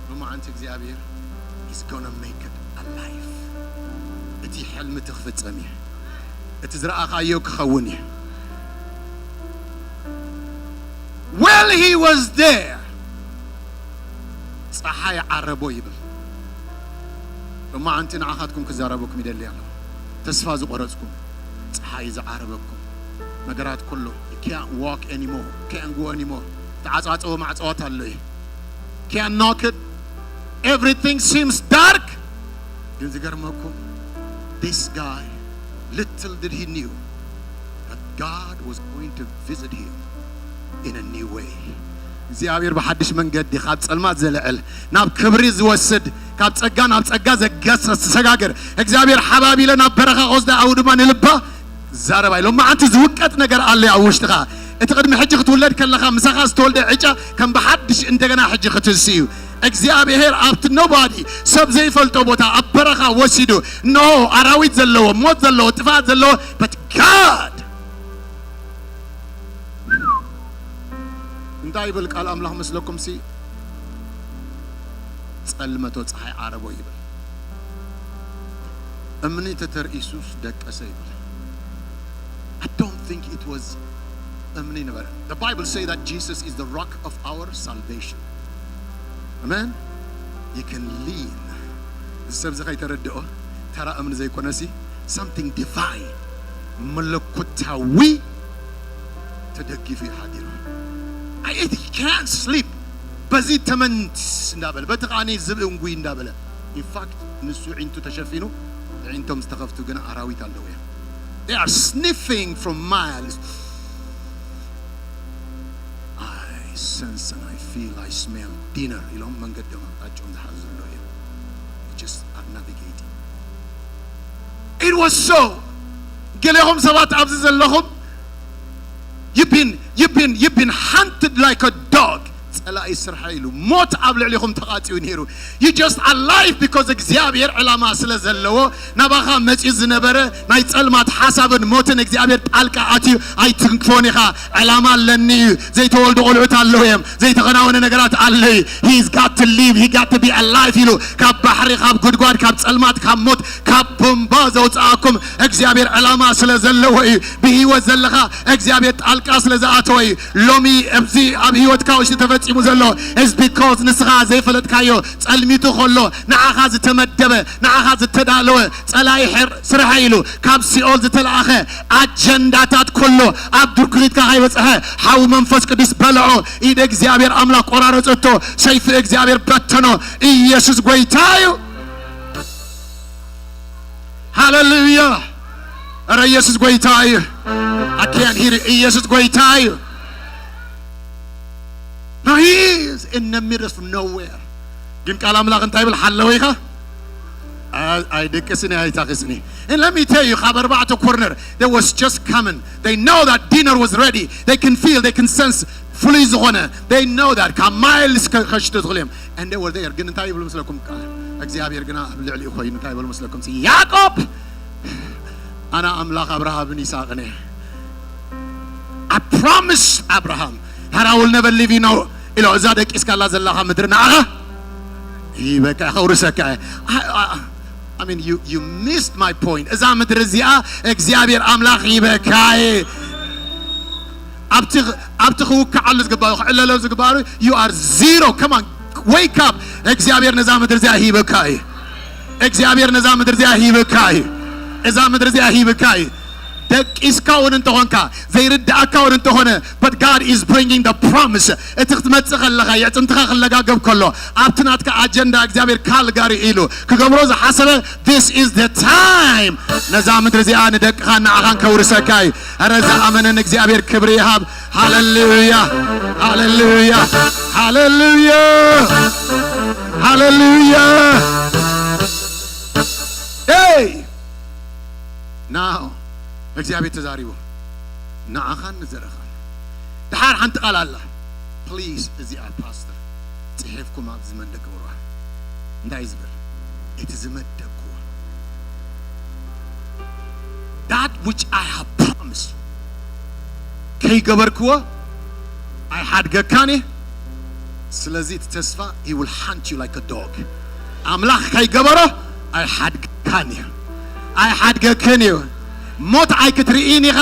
ሎማዓንቲ እግዚኣብሔር is gonna make it alive። እቲ ሕልሚ እቲ ክፍጸም እዩ። እቲ ዝረኣኻዮ ክኸውን እዩ። While he was there, ጸሓይ ዓረቦ ይብል። ሎማዓንቲ ንዓኻትኩም ክዛረበኩም ይደሊ ኣለኹ። ተስፋ ዝቆረጽኩም፣ ጸሓይ ዝዓረበኩም፣ ነገራት ኩሉ can't walk anymore, can't go anymore። ተዓጻጸወ ማዕጸዋት ኣሎ እዩ። Can't knock it. Everything seems dark. ግን ዝገርመኩም this guy, little did he knew that God was going to visit him in a new way. እግዚኣብሔር ብሓድሽ መንገዲ ካብ ጸልማት ዘልዕል ናብ ክብሪ ዝወስድ ካብ ጸጋ ናብ ጸጋ ዘገሰ ዝሰጋገር እግዚኣብሔር ሓባብ ኢለ ናብ በረኻ ክወስዳ ኣብኡ ድማ ንልባ ዛረባ ኢሎም መዓንቲ ዝውቀጥ ነገር ኣሎ ኣብ ውሽጥኻ። እቲ ቅድሚ ሕጂ ክትውለድ ከለኻ ምሳኻ ዝተወልደ ዕጫ ከም ብሓድሽ እንደገና ሕጂ ክትንሲ እዩ። እግዚኣብሔር ኣብቲ nobody ሰብ ዘይፈልጦ ቦታ ኣብ በረኻ ወሲዱ እነሆ ኣራዊት ዘለዎ ሞት ዘለዎ ጥፋት ዘለዎ but God እንታይ ይብል ቃል ኣምላኽ መስለኩም ሲ ጸልመቶ ፀሓይ ዓረቦ ይብል። እምኒ ተተርኢሱስ ደቀሰ ይብል። I don't think it was እምኒ ነበረ። The Bible say that Jesus is the rock of our salvation. Amen. You can lean. እዚ ሰብ እዚ ከይተረድኦ ተራ እምኒ ዘይኮነሲ something divine መለኮታዊ ተደጊፉ ይሓዲሩ። I can't sleep በዚ ተመንት እንዳበለ በቲ ቃኒ ዝብኢ እንጉይ እንዳበለ in fact ንሱ ዒንቱ ተሸፊኑ ዒንቶም ዝተኸፍቱ ግን ኣራዊት ኣለዉ እዮም። They are sniffing from miles. I sense and I feel, I smell dinner ኢሎም መንገዶም ኣቕጣጫኦም ዝሓዙ ዘለዉ እዮም። Just are navigating. It was so ገሌኹም ሰባት ኣብዚ ዘለኹም you've been, you've been, you've been hunted like a dog. ጸላኢ ስርሐ ኢሉ ሞት ኣብ ልዕሊኹም ተቓጺኡ ነይሩ። You just alive because እግዚኣብሔር ዕላማ ስለ ዘለዎ ናባኻ መጺኡ ዝነበረ ናይ ጸልማት ሓሳብን ሞትን እግዚኣብሔር ጣልቃ ኣትዩ ኣይትንክፎን ኢኻ። ዕላማ ኣለኒ እዩ። ዘይተወልዱ ቆልዑት ኣለዉ እዮም። ዘይተኸናወነ ነገራት ኣሎ እዩ። He's got to live, he got to be alive ኢሉ ካብ ባሕሪ ካብ ጉድጓድ ካብ ጸልማት ካብ ሞት ካብ ቡምባ ዘውፅኣኩም እግዚኣብሔር ዕላማ ስለ ዘለዎ እዩ። ብህይወት ዘለኻ እግዚኣብሔር ጣልቃ ስለ ዝኣተወ እዩ። ሎሚ ኣብዚ ኣብ ህይወትካ ውሽጢ ተፈፂሙ ዘሎ is because ንስኻ ዘይፈለጥካዮ ጸልሚቱ ከሎ ንዓኻ ዝተመደበ ንዓኻ ዝተዳለወ ፀላኢ ስርሐ ኢሉ ካብ ሲኦል ዝተለኣኸ ኣጀንዳታት ከሎ ኣብ ድርኩሪትካ ከይበፅሐ ሓዊ መንፈስ ቅዱስ በልዖ። ኢደ እግዚኣብሔር ኣምላኽ ቆራረፀቶ። ሰይፊ እግዚኣብሔር በተኖ። ኢየሱስ ጎይታ እዩ። ሃሌሉያ። ኧረ ኢየሱስ ጎይታ እዩ። I can't hear you. ኢየሱስ ጎይታ እዩ። Now he is in the middle of nowhere. ግን ቃል ኣምላኽ እንታይ ይብል ሓለወ ኢኻ? ኣይደቅስኒ ኣይታኽስኒ። And let me tell you ካብ ኣርባዕተ corner they was just coming. They know that dinner was ready. They can feel, they can sense ፍሉይ ዝኾነ they know that ካብ miles ከሽቱ ትኽእል እዮም። And they were there ግን እንታይ ይብሉ ምስለኩም? እግዚኣብሔር ግና ኣብ ልዕሊኡ ኮይኑ እንታይ ይብሉ ምስለኩም? ያዕቆብ ኣነ ኣምላኽ ኣብርሃምን ይስሐቅን እየ። I promise Abraham that I will never leave you. No ኢሎ እዛ ደቂስካላ ዘለኻ ምድሪ ንዓኻ ይበቃ ከውርሰካ። I mean you, you missed my point. እዛ ምድሪ እዚኣ እግዚኣብሔር ኣምላኽ ይበካ። ኣብቲ ኣብቲ ክውክዓሉ ዝግባሩ ክዕለሎ ዝግባሩ you are zero. Come on, wake up. እግዚኣብሔር ነዛ ምድሪ እዚኣ ሂበካ እዩ። እግዚኣብሔር ነዛ ምድሪ እዚኣ ሂበካ እዩ። እዛ ምድሪ እዚኣ ሂበካ እዩ። ደቂስካ እውን እንተኾንካ ዘይርድኣካ እውን እንተኾነ but God is bringing the promise. እቲ ክትመፅእ ከለኻ የዕፅምትኻ ክለጋገብ ከሎ ኣብቲ ናትካ ኣጀንዳ እግዚኣብሔር ካልጋሪ ኢሉ ክገብሮ ዝሓሰበ this is the time. ነዛ ምድሪ እዚኣ ንደቅኻን ንዓኻን ከውርሰካ እዩ። ኧረ ዝኣመነን እግዚኣብሔር ክብሪ ይሃብ። ሃሌሉያ ሃሌሉያ ሃሌሉያ ሃሌሉያ። Hey! Now እግዚኣብሔር ተዛሪቡ ንዓኻን ንዘረኻን ድሓር ሓንቲ ቃል ኣላ። ፕሊዝ እዚኣ ፓስተር ፅሒፍኩም ኣብዚ መንደቅ ግበሩዋ። እንታይ ዝብል እቲ ዝመደብክዎ that which I have promised ከይገበርክዎ ኣይሓድገካን እየ። ስለዚ እቲ ተስፋ he will hunt you like a dog። ኣምላኽ ከይገበሮ ኣይሓድግካን እዩ፣ ኣይሓድገክን እዩ። ሞት ኣይክትርኢን ኢኻ።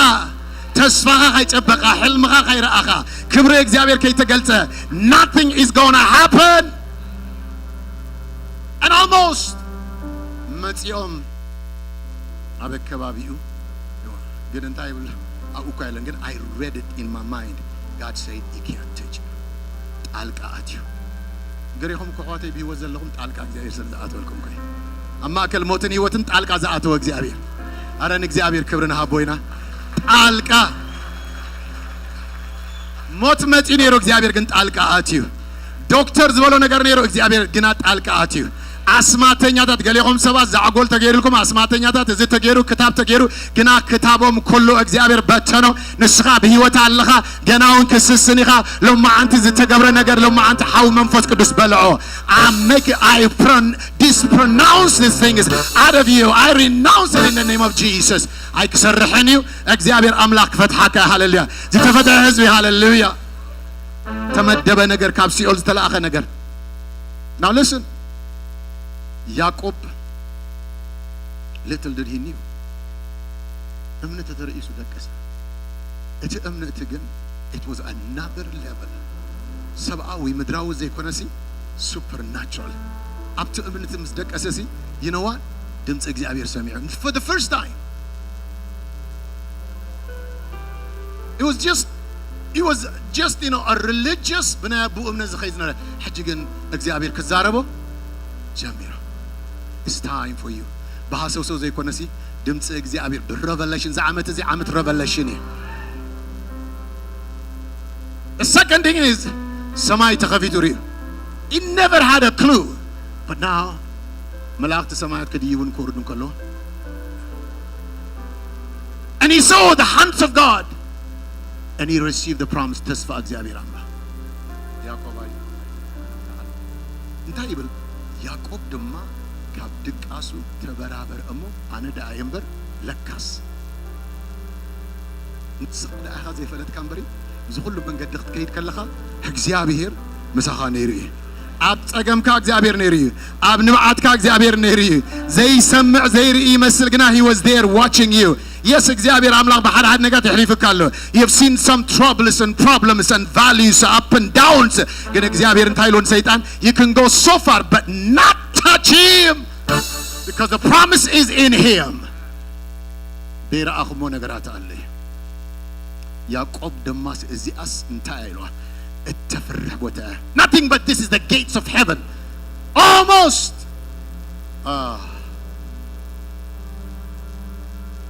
ተስፋኻ ከይጨበኻ፣ ሕልምኻ ከይረኣኻ፣ ክብሪ እግዚኣብሔር ከይተገልጸ፣ nothing is gonna happen። And almost መጺኦም ኣብ ከባቢኡ፣ ግን እንታይ ይብል? ኣብኡ እኳ የለን፣ ግን I read it in my mind. God said he can't touch. ጣልቃ ኣትዩ። ገሬኹም እኮ ኣሕዋተይ ብህይወት ዘለኹም ጣልቃ እግዚኣብሔር ስለ ዝኣተወልኩም እኮ እዩ። ኣብ ማእከል ሞትን ህይወትን ጣልቃ ዝኣተወ እግዚኣብሔር። ኣረ ንእግዚኣብሔር ክብሪ ንሃቦ ኢና። ጣልቃ ሞት መጺኡ ነይሩ፣ እግዚኣብሔር ግን ጣልቃ ኣትዩ። ዶክተር ዝበሎ ነገር ነይሩ፣ እግዚኣብሔር ግና ጣልቃ ኣትዩ። ኣስማተኛታት፣ ገሌኹም ሰባት ዛዕጎል ተገይሩልኩም፣ ኣስማተኛታት፣ እዚ ተገይሩ፣ ክታብ ተገይሩ፣ ግና ክታቦም ኩሉ እግዚኣብሔር በተኖ። ንስኻ ብህይወት ኣለኻ፣ ገና እውን ክስስን ኢኻ። ሎማዓንቲ ዝተገብረ ነገር ሎማዓንቲ ሓው መንፈስ ቅዱስ በልዖ። I make, I pron-, dispronounce these things out of you. I renounce it in the name of Jesus. ኣይክሰርሕን እዩ። እግዚኣብሔር ኣምላኽ ክፈትሓካ። ሃሌሉያ። ዝተፈትሐ ህዝቢ፣ ሃሌሉያ። ተመደበ ነገር፣ ካብ ሲኦል ዝተላእኸ ነገር። Now listen. ያዕቆብ little did he knew እምኒ ተተርእሱ ደቀሰ። እቲ እምኒ እቲ ግን it was another level። ሰብኣዊ ምድራዊ ዘይኮነሲ supernatural። ኣብቲ እምኒ እቲ ምስ ደቀሰሲ you know what? ድምፂ እግዚኣብሔር ሰሚዑ for the first time። It was just, it was just, you know, a religious ብናይ ኣቦኡ እምነት ዝኸይድ ዝነበረ። ሕጂ ግን እግዚኣብሔር ክዛረቦ ጀሚሩ። It's time for you። ብሃሰውሰው ዘይኮነሲ ድምፂ እግዚኣብሔር ብረቨሌሽን። እዚ ዓመት እዚ ዓመት ረቨሌሽን እዩ። The second thing is ሰማይ ተኸፊቱ ርዩ። He never had a clue. But now መላእክቲ ሰማያት ክድይቡን ክወርዱን ከለዉ and he saw the hands of God and he received the promise. ተስፋ እግዚኣብሔር ኣምላኽ። ያዕቆብ ኣዩ እንታይ ይብል? ያዕቆብ ድማ ካብ ድቃሱ ተበራበረ እሞ ኣነ ደኣ እየ እምበር ለካስ ንስኻ ደኣ ኢኻ ዘይፈለጥካ እምበሪ እዚ ኩሉ መንገዲ ክትከይድ ከለኻ እግዚኣብሔር ምሳኻ ነይሩ እዩ። ኣብ ጸገምካ እግዚኣብሔር ነይሩ እዩ። ኣብ ንብዓትካ እግዚኣብሔር ነይሩ እዩ። ዘይሰምዕ ዘይርኢ ይመስል ግና he was there watching you። የስ እግዚኣብሔር ኣምላኽ ብሓደ ሓደ ነገራት የሕሊፍካ ኣሎ። You've seen some troubles and problems and valleys, up and downs። ግን እግዚኣብሔር እንታይ ኢሉ ንሰይጣን you can go so far but not touch him because the promise is in him። ዘይረኣኹሞ ነገራት ኣሎ። ያዕቆብ ደማስ እዚኣስ እንታይ ኢልዋ? እተፍርሕ ቦታ እያ። Nothing but this is the gates of heaven. Almost. Ah.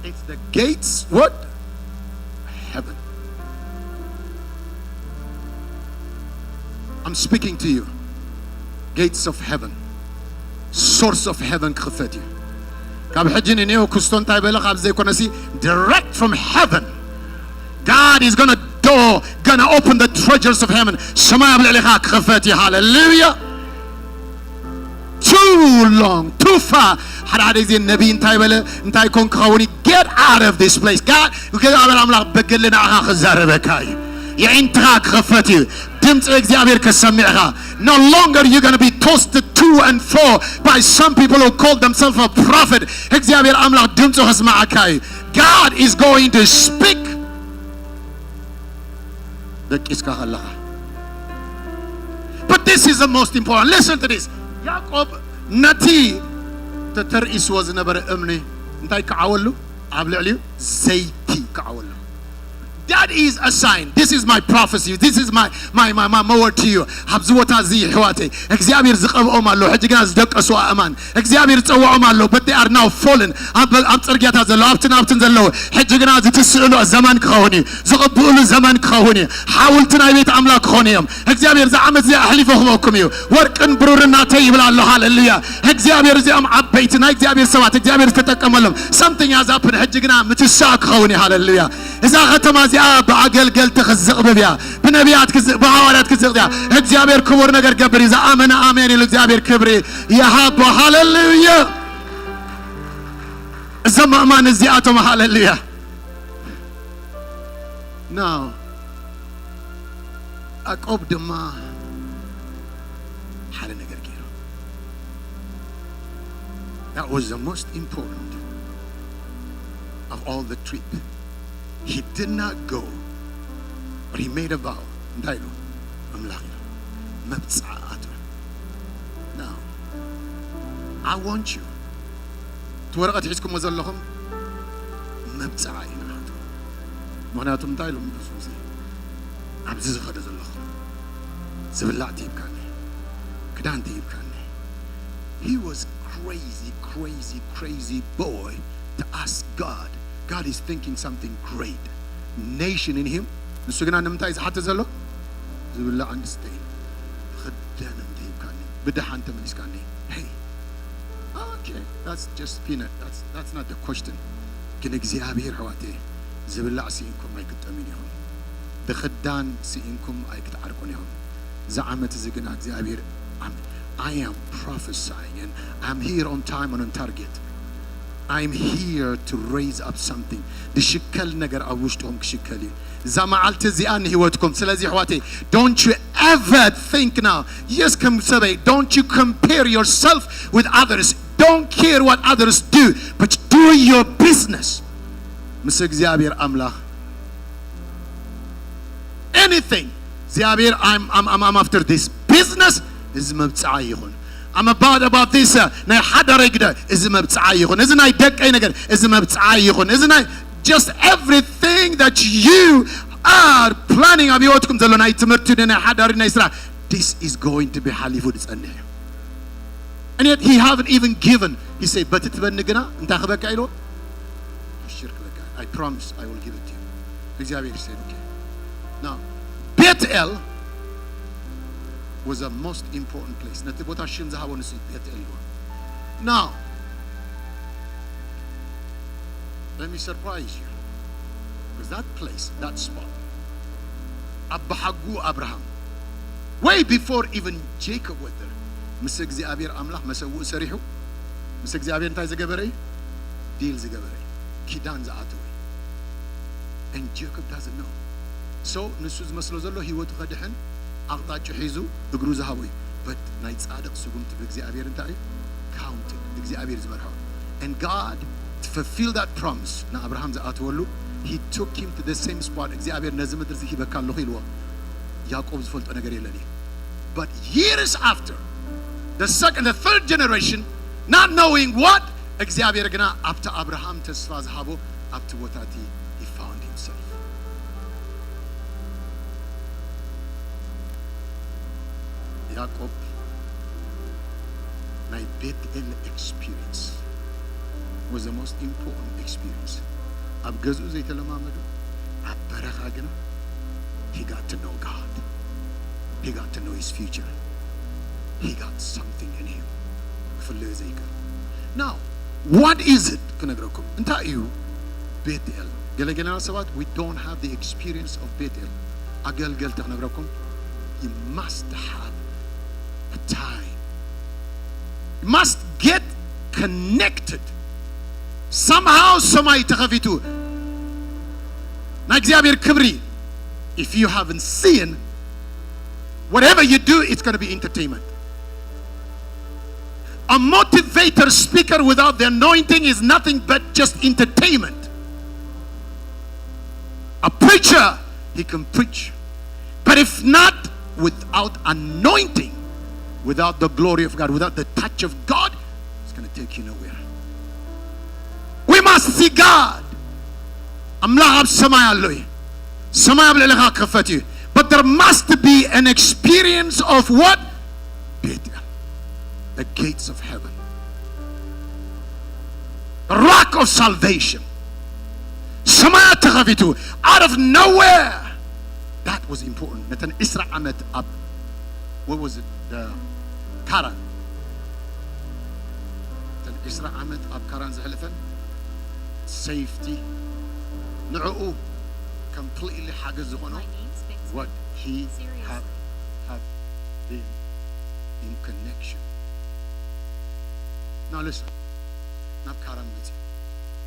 It's the gates, what? Heaven. I'm speaking to you. Gates of heaven. Source of heaven ክኽፈት እዩ። ካብ ሕጂ ንኔው ክስቶ እንታይ በለ? ካብ ዘይኮነሲ direct from heaven. God is gonna door, gonna open the treasures of heaven. ሰማይ ኣብ ልዕሊኻ ክኽፈት እዩ። ሃሌሉያ። Too long, too far. ሓደ ሓደ ግዜ ነቢይ እንታይ በለ? እንታይ ኮን ክኸውን እዩ? Get out of this place. God, እግዚኣብሔር ኣምላኽ ብግሊ ንዓኻ ክዛረበካ እዩ። የዒንትኻ ክኸፈት እዩ። ድምፂ እግዚኣብሔር ከሰሚዕኻ። No longer you gonna be tossed to and fro by some people who call themselves a prophet. እግዚኣብሔር ኣምላኽ ድምፁ ከስማዓካ እዩ። God is going to speak. ደቂስካ ከለኻ። But this is the most important. Listen to this. ያዕቆብ ነቲ ተተርኢስዎ ዝነበረ እምኒ እንታይ ክዓወሉ? ኣብ ልዕሊኡ ዘይቲ ክዓወሉ። That is a sign. This is my prophecy. This is my, my, my, my word to you. ኣብዚ ቦታ እዚ ይሕዋተይ እግዚኣብሔር ዝቐብኦም ኣሎ። ሕጂ ግና ዝደቀሱ ኣእማን እግዚኣብሔር ዝጸውዖም ኣሎ። But they are now fallen. ኣብ ኣብ ጽርግያታት ዘለዉ ኣብትን ኣብትን ዘለዉ ሕጂ ግና ዝትስእሉ ዘመን ክኸውን እዩ። ዝቕብእሉ ዘመን ክኸውን እዩ። ሓውልቲ ናይ ቤት ኣምላኽ ክኾኑ እዮም። እግዚኣብሔር እዚ ዓመት እዚ ኣሕሊፎ ክበኩም እዩ። ወርቅን ብሩርን ናተይ ይብል ኣሎ። ሃሌሉያ። እግዚኣብሔር እዚኦም ዓበይቲ ናይ እግዚኣብሔር ሰባት እግዚኣብሔር ዝተጠቀመሎም something has happened። ሕጂ ግና ምትሳእ ክኸውን እዩ። ሃሌሉያ። እዛ ከተማ እዚኣ ብኣገልገልቲ ክዝቕብብ እያ። ብነቢያት ክዝ- ብሃዋርያት ክዝቕብ እያ። እግዚኣብሔር ክቡር ነገር ገብር እዩ። ዝኣመነ ኣሜን ኢሉ እግዚኣብሔር ክብሪ ይሃቦ። ሃሌሉያ። እዞም ኣእማን እዚኣቶም ሃሌሉያ። Now ያዕቆብ ድማ ሓደ ነገር ገይሩ። That was the most important of all the trip. He did not go, but he made a vow. እንታይ ኢሉ? ኣምላኽ ኢሉ። መብጽዓ ኣትወ። Now, I want you፣ እቲ ወረቐት ሒዝኩሞ ዘለኹም፣ መብጽዓ ኢና ኣትወ። ምኽንያቱ እንታይ ኢሉ? ኣብዚ ዝኸደ ዘለኹ፣ ዝብላዕ ትሂብካኒ፣ ክዳን ትሂብካኒ። He was crazy, crazy, crazy boy to ask God. God is thinking something great. Nation in him. ንሱ ግና ንምንታይ ዝሓተ ዘሎ? ዝብላዕ እንድስተይ፣ ክዳን እንተሂብካኒ፣ ብደሓን ተመሊስካኒ። Hey, okay, that's just peanut. That's, that's not the question. ግን እግዚኣብሔር፣ ኣሕዋተይ፣ ዝብላዕ ስኢንኩም ኣይክጠምን ኢኹም። ብኽዳን ስኢንኩም ኣይክትዓርቁን ኢኹም። እዚ ዓመት እዚ ግና እግዚኣብሔር፣ I'm, I am prophesying and I'm here on time and on target. I'm here to raise up something. ዝሽከል ነገር ኣብ ውሽጥኹም ክሽከል እዩ። እዛ መዓልቲ እዚኣ ንህይወትኩም። ስለዚ ኣሕዋተይ፣ don't you ever think now, yes፣ ከም ሰበይ፣ don't you compare yourself with others. Don't care what others do, but do your business. ምስ እግዚኣብሔር ኣምላኽ፣ anything፣ እግዚኣብሔር፣ I'm, I'm, I'm, I'm after this business። እዚ መብጽዓ ይኹን። I'm about, about this, uh, ናይ ሓዳረይ ግደ፣ እዚ መብጽዓ ይኹን። እዚ ናይ ደቀይ ነገር፣ እዚ መብጽዓ ይኹን። እዚ ናይ፣ just everything that you are planning ኣብ ህይወትኩም ዘሎ፣ ናይ ትምህርቲ፣ ናይ ሓዳሪ፣ ናይ ስራሕ፣ this is going to be ሓሊፉ ዝጸንሕ እዩ። And yet he haven't even given. He say, በቲ ትበኒ ግና እንታይ ክበካ ኢልዎ? ሽር ክበካ። I promise I will give it to you. እግዚኣብሔር said, okay. Now, ቤትኤል was the most important place. ነቲ ቦታ ሽም ዝሃቦ ንሱ እዩ፣ ቤትኤል ኢልዎ። Now, let me surprise you. Because that place, that spot, ኣባሓጉ ኣብርሃም፣ way before even Jacob was there፣ ምስ እግዚኣብሔር ኣምላኽ መሰውእ ሰሪሑ፣ ምስ እግዚኣብሔር እንታይ ዝገበረ እዩ? ዲል ዝገበረ እዩ። ኪዳን ዝኣተወ እዩ። And Jacob doesn't know. So ንሱ ዝመስሎ ዘሎ ህይወቱ ከድሕን ኣቕጣጫ ሒዙ እግሩ ዝሃቦ እዩ። But ናይ ጻድቕ ስጉምቲ ብእግዚኣብሔር እንታይ እዩ? Counted። እግዚኣብሔር ዝመርሖ። And God, to fulfill that promise ንኣብርሃም ዝኣተወሉ፣ he took him to the same spot። እግዚኣብሔር ነዚ ምድሪ እዚ ሂበካ ኣለኹ ኢልዎ። ያዕቆብ ዝፈልጦ ነገር የለን እዩ። But years after, the second, the third generation, not knowing what፣ እግዚኣብሔር ግና ኣብቲ ኣብርሃም ተስፋ ዝሃቦ ኣብቲ ቦታ እቲ he found himself። ያዕቆብ ናይ ቤትኤል experience was the most important experience። ኣብ ገዝኡ ዘይተለማመዶ፣ ኣብ በረኻ ግና he got to know God. He got to know his future. He got something in him. ክፍለዮ ዘይክእል። Now, what is it? ክነግረኩም። እንታይ እዩ ቤትኤል? ገለገለና ሰባት፣ we don't have the experience of ቤትኤል። ኣገልገልቲ ክነግረኩም፣ you must have a time. You must get connected. Somehow ሰማይ ተኸፊቱ፣ ናይ እግዚኣብሔር ክብሪ። If you haven't seen, whatever you do, it's gonna be entertainment. A motivator speaker without the anointing is nothing but just entertainment. A preacher, he can preach. But if not, without anointing, without the glory of God, without the touch of God, it's gonna take you nowhere. We must see God. ኣምላኽ ኣብ ሰማይ ኣሎ እዩ። ሰማይ ኣብ ልዕሌኻ ክኸፈት እዩ። But there must be an experience of what? ቤትኤል። The gates of heaven. The rock of salvation. ሰማያት ተኸፊቱ፣ out of nowhere. That was important. ነተን ዕስራ ዓመት ኣብ፣ what was it? The ካራን። ነተን ዕስራ ዓመት ኣብ ካራን ዘሕለፈን safety፣ ንዕኡ completely ሓገዝ ዝኾኖ what he have, have been in connection. Now listen, ናብ ካራን መጽዩ።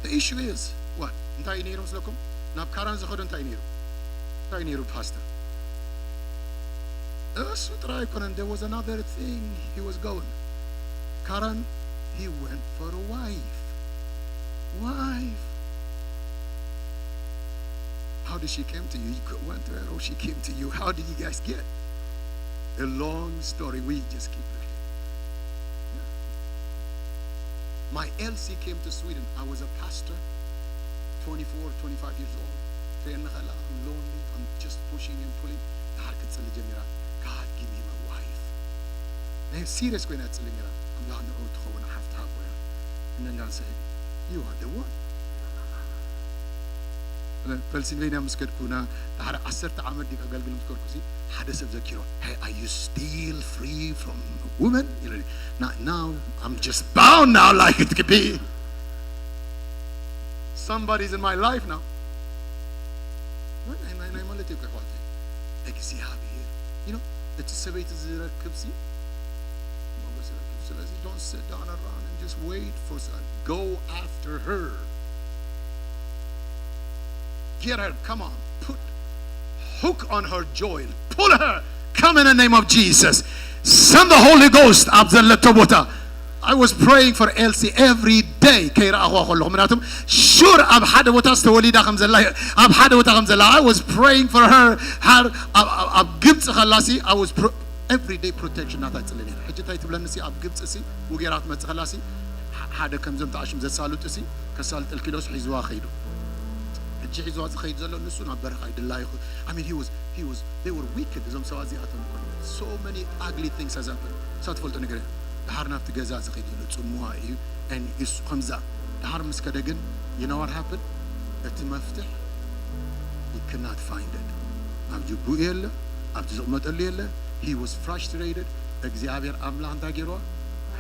The issue is what? እንታይ እዩ ነይሩ መስለኩም? ናብ ካራን ዝኸዶ እንታይ እዩ ነይሩ? እንታይ እዩ ነይሩ ፓስተር? እሱ ጥራይ ኣይኮነን። There was another thing he was going. Karan, he went for a wife. Wife. How did she came to you? You went to her or she came to you? How did you guys get? A long story. We just keep it. My Elsie came to Sweden. I was a pastor, twenty-four, twenty-five years old. ትርእየኒ ከላ፣ I'm lonely, I'm just pushing and pulling. ድሓር ክትጽሊ ጀሚራ። God give him a wife. ናይ serious ኮይና ትጽሊ ነራ። ኣምላኽ ንዑ ትኸውን ሓፍቲ ሃቦ እያ። እነንዳን ስእል። You are the one. ፐንሲልቬንያ ምስ ከድኩና ድሓር ዓሰርተ ዓመት ድዩ ከገልግል ምስ ከድኩ ሲ ሓደ ሰብ ዘኪሮ፣ Hey, are you still free from women? ኢሉኒ። Not now, I'm just bound now like it could be. Somebody's in my life now. ናይ ናይ ናይ ማለት እኮ ይኳት እግዚኣብሔር you know እቲ ሰበይቲ ዝረክብ ሲ ሞገስ ይረክብ። ስለዚ don't sit down around and just wait for some. Go after her. Get her, come on, put hook on her, Joel. Pull her. Come in the name of Jesus. Send the Holy Ghost ኣብ ዘለቶ ቦታ. I was praying for Elsie every day ከይረኣኹዋ ከለኹ፣ ምክንያቱም sure ኣብ ሓደ ቦታ ዝተወሊዳ ከም ዘላ፣ ኣብ ሓደ ቦታ ከም ዘላ I was praying for her. ኣብ ግብፂ ከላሲ I was every day protection ናታ ይፅሊ ነይረ። ሕጂ እንታይ ትብለኒ ሲ ኣብ ግብፂ ሲ ውጌራ ትመፅእ ከላሲ ሓደ ከምዞም ተኣሽም ዘሳልጡ ሲ ከሳልጠልኪ ዶስ ሒዝዋ ከይዱ። ሕጂ ሒዝዋ ዝኸይድ ዘሎ ንሱ ናብ በረኻ ይድላ ይኹ I mean he was he was they were wicked እዞም ሰባት እዚኣቶም እኮ so many ugly things has happened። እሳ ትፈልጦ ነገር እያ። ድሓር ናብቲ ገዛ ዝኸይድ ዘሎ ጽምዋ እዩ። And እሱ ከምዛ ድሓር ምስ ከደ ግን you know what happened? እቲ መፍትሕ you cannot find it። ኣብ ጅቡኡ የለ፣ ኣብቲ ዝቕመጠሉ የለ። He was frustrated። እግዚኣብሔር ኣምላኽ እንታይ ገይርዋ?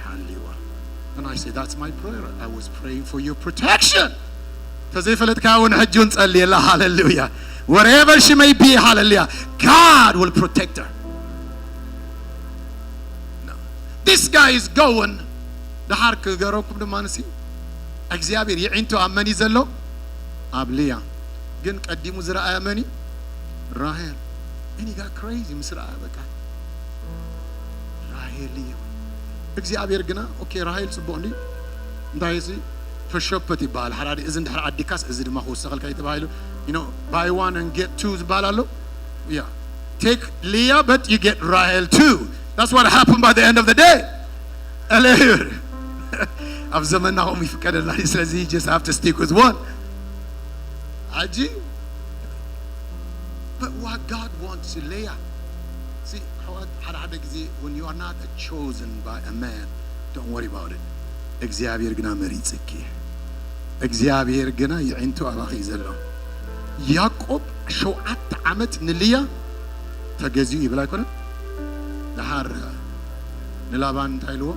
ሓልይዋ። And I say that's my prayer. I was praying for your protection. ተዘይፈለጥካ እውን ሕጂ እውን ጸልየላ። ሃሌሉያ። Wherever she may be, ሃሌሉያ። God will protect her. This guy is going. ድሓር ክገረኩም ድማ ንሲ እግዚኣብሔር ይዒንቱ ኣብ መን እዩ ዘሎ? ኣብ ልያ። ግን ቀዲሙ ዝረኣያ መን እዩ? ራሄል። And he got crazy ምስ ረኣያ በቃ ራሄል እዩ። እግዚኣብሔር ግና okay ራሄል ጽቡቕ እንዲ እንታይ እዚ ተሸፐት ይበሃል። ሓራዲ እዚ እንድሕር ኣዲካስ እዚ ድማ ክውሰኸልካ እዩ ተባሂሉ you know buy one and get two ዝበሃል ኣሎ። Yeah. Take Leah but you get Rahel too. That's what happened by the end of the day. Hallelujah. ኣብ ዘመንና ከምኡ ይፍቀደልና እዩ። ስለዚ you just have to stick with one. ኣጂ But what God wants you, Leah. See, ኣሕዋት ሓደ ሓደ ግዜ when you are not chosen by a man, don't worry about it. እግዚኣብሔር ግና መሪጽኪ። እግዚኣብሔር ግና ይዒንቱ ኣባኺ እዩ ዘሎ። ያዕቆብ ሸውዓተ ዓመት ንልያ ተገዚኡ ይብል ኣይኮነን? ድሓር ንላባን እንታይ ኢልዎ?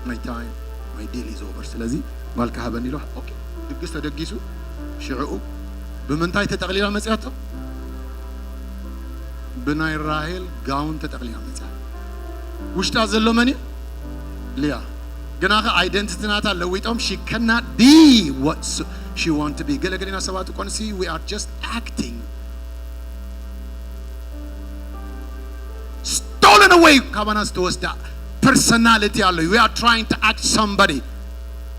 My time, my deal is over. ስለዚ ጓልካ ሃበኒ ኢልዋ። Okay ድግስ ተደጊሱ ሽዕኡ ብምንታይ ተጠቕሊላ መፅያቶ? ብናይ ራሄል ጋውን ተጠቕሊላ መፅያ። ውሽጣ ዘሎ መን እዩ? ልያ። ግናኸ identity ናታ ለዊጦም she cannot be what she want to be። ገለገሊና ሰባት እኮ ንሲ we are just acting stolen away ካባና ዝተወስዳ personality ኣሎ። We are trying to act somebody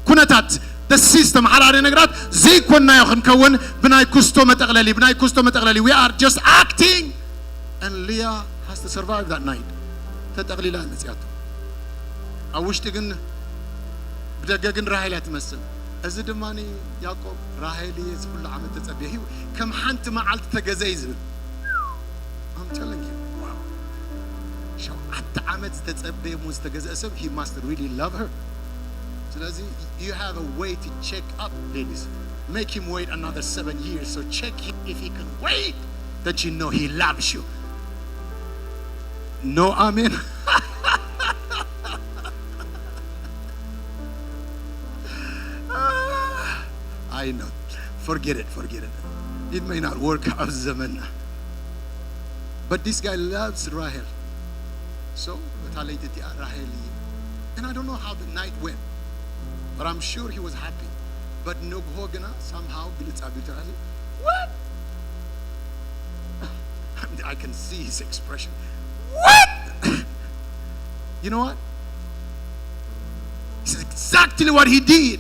ኩነታት the system ሓደ ሓደ ነገራት ዘይኮናዮ ክንከውን ብናይ ኩስቶ መጠቕለሊ ብናይ ኩስቶ መጠቕለሊ we are just acting and Leah has to survive that night ተጠቕሊላ መፅያቶ ኣብ ውሽጢ ግን ብደገ ግን ራሄል እያ ትመስል። እዚ ድማ ያዕቆብ ራሄል እየ ዝኩሉ ዓመት ተፀብየ ከም ሓንቲ መዓልቲ ተገዘ እዩ ዝብል I'm telling you wow ሸውዓተ ዓመት ዝተፀበየ እሞ ዝተገዘአ ሰብ he must really love her። ስለዚ you have a way to check up ladies. Make him wait another seven years so check him if he can wait that you know he loves you. No amen. I know. Forget it, forget it. It may not work out ዘመንና. But this guy loves Rahel. So እታ ለይቲ እቲኣ ራሄል እዩ and I don't know how the night went but I'm sure he was happy. But ንግሆ ግና somehow ግልጽ ኣቢሉ ተራሲ what I can see his expression. You know what? It's exactly what he did.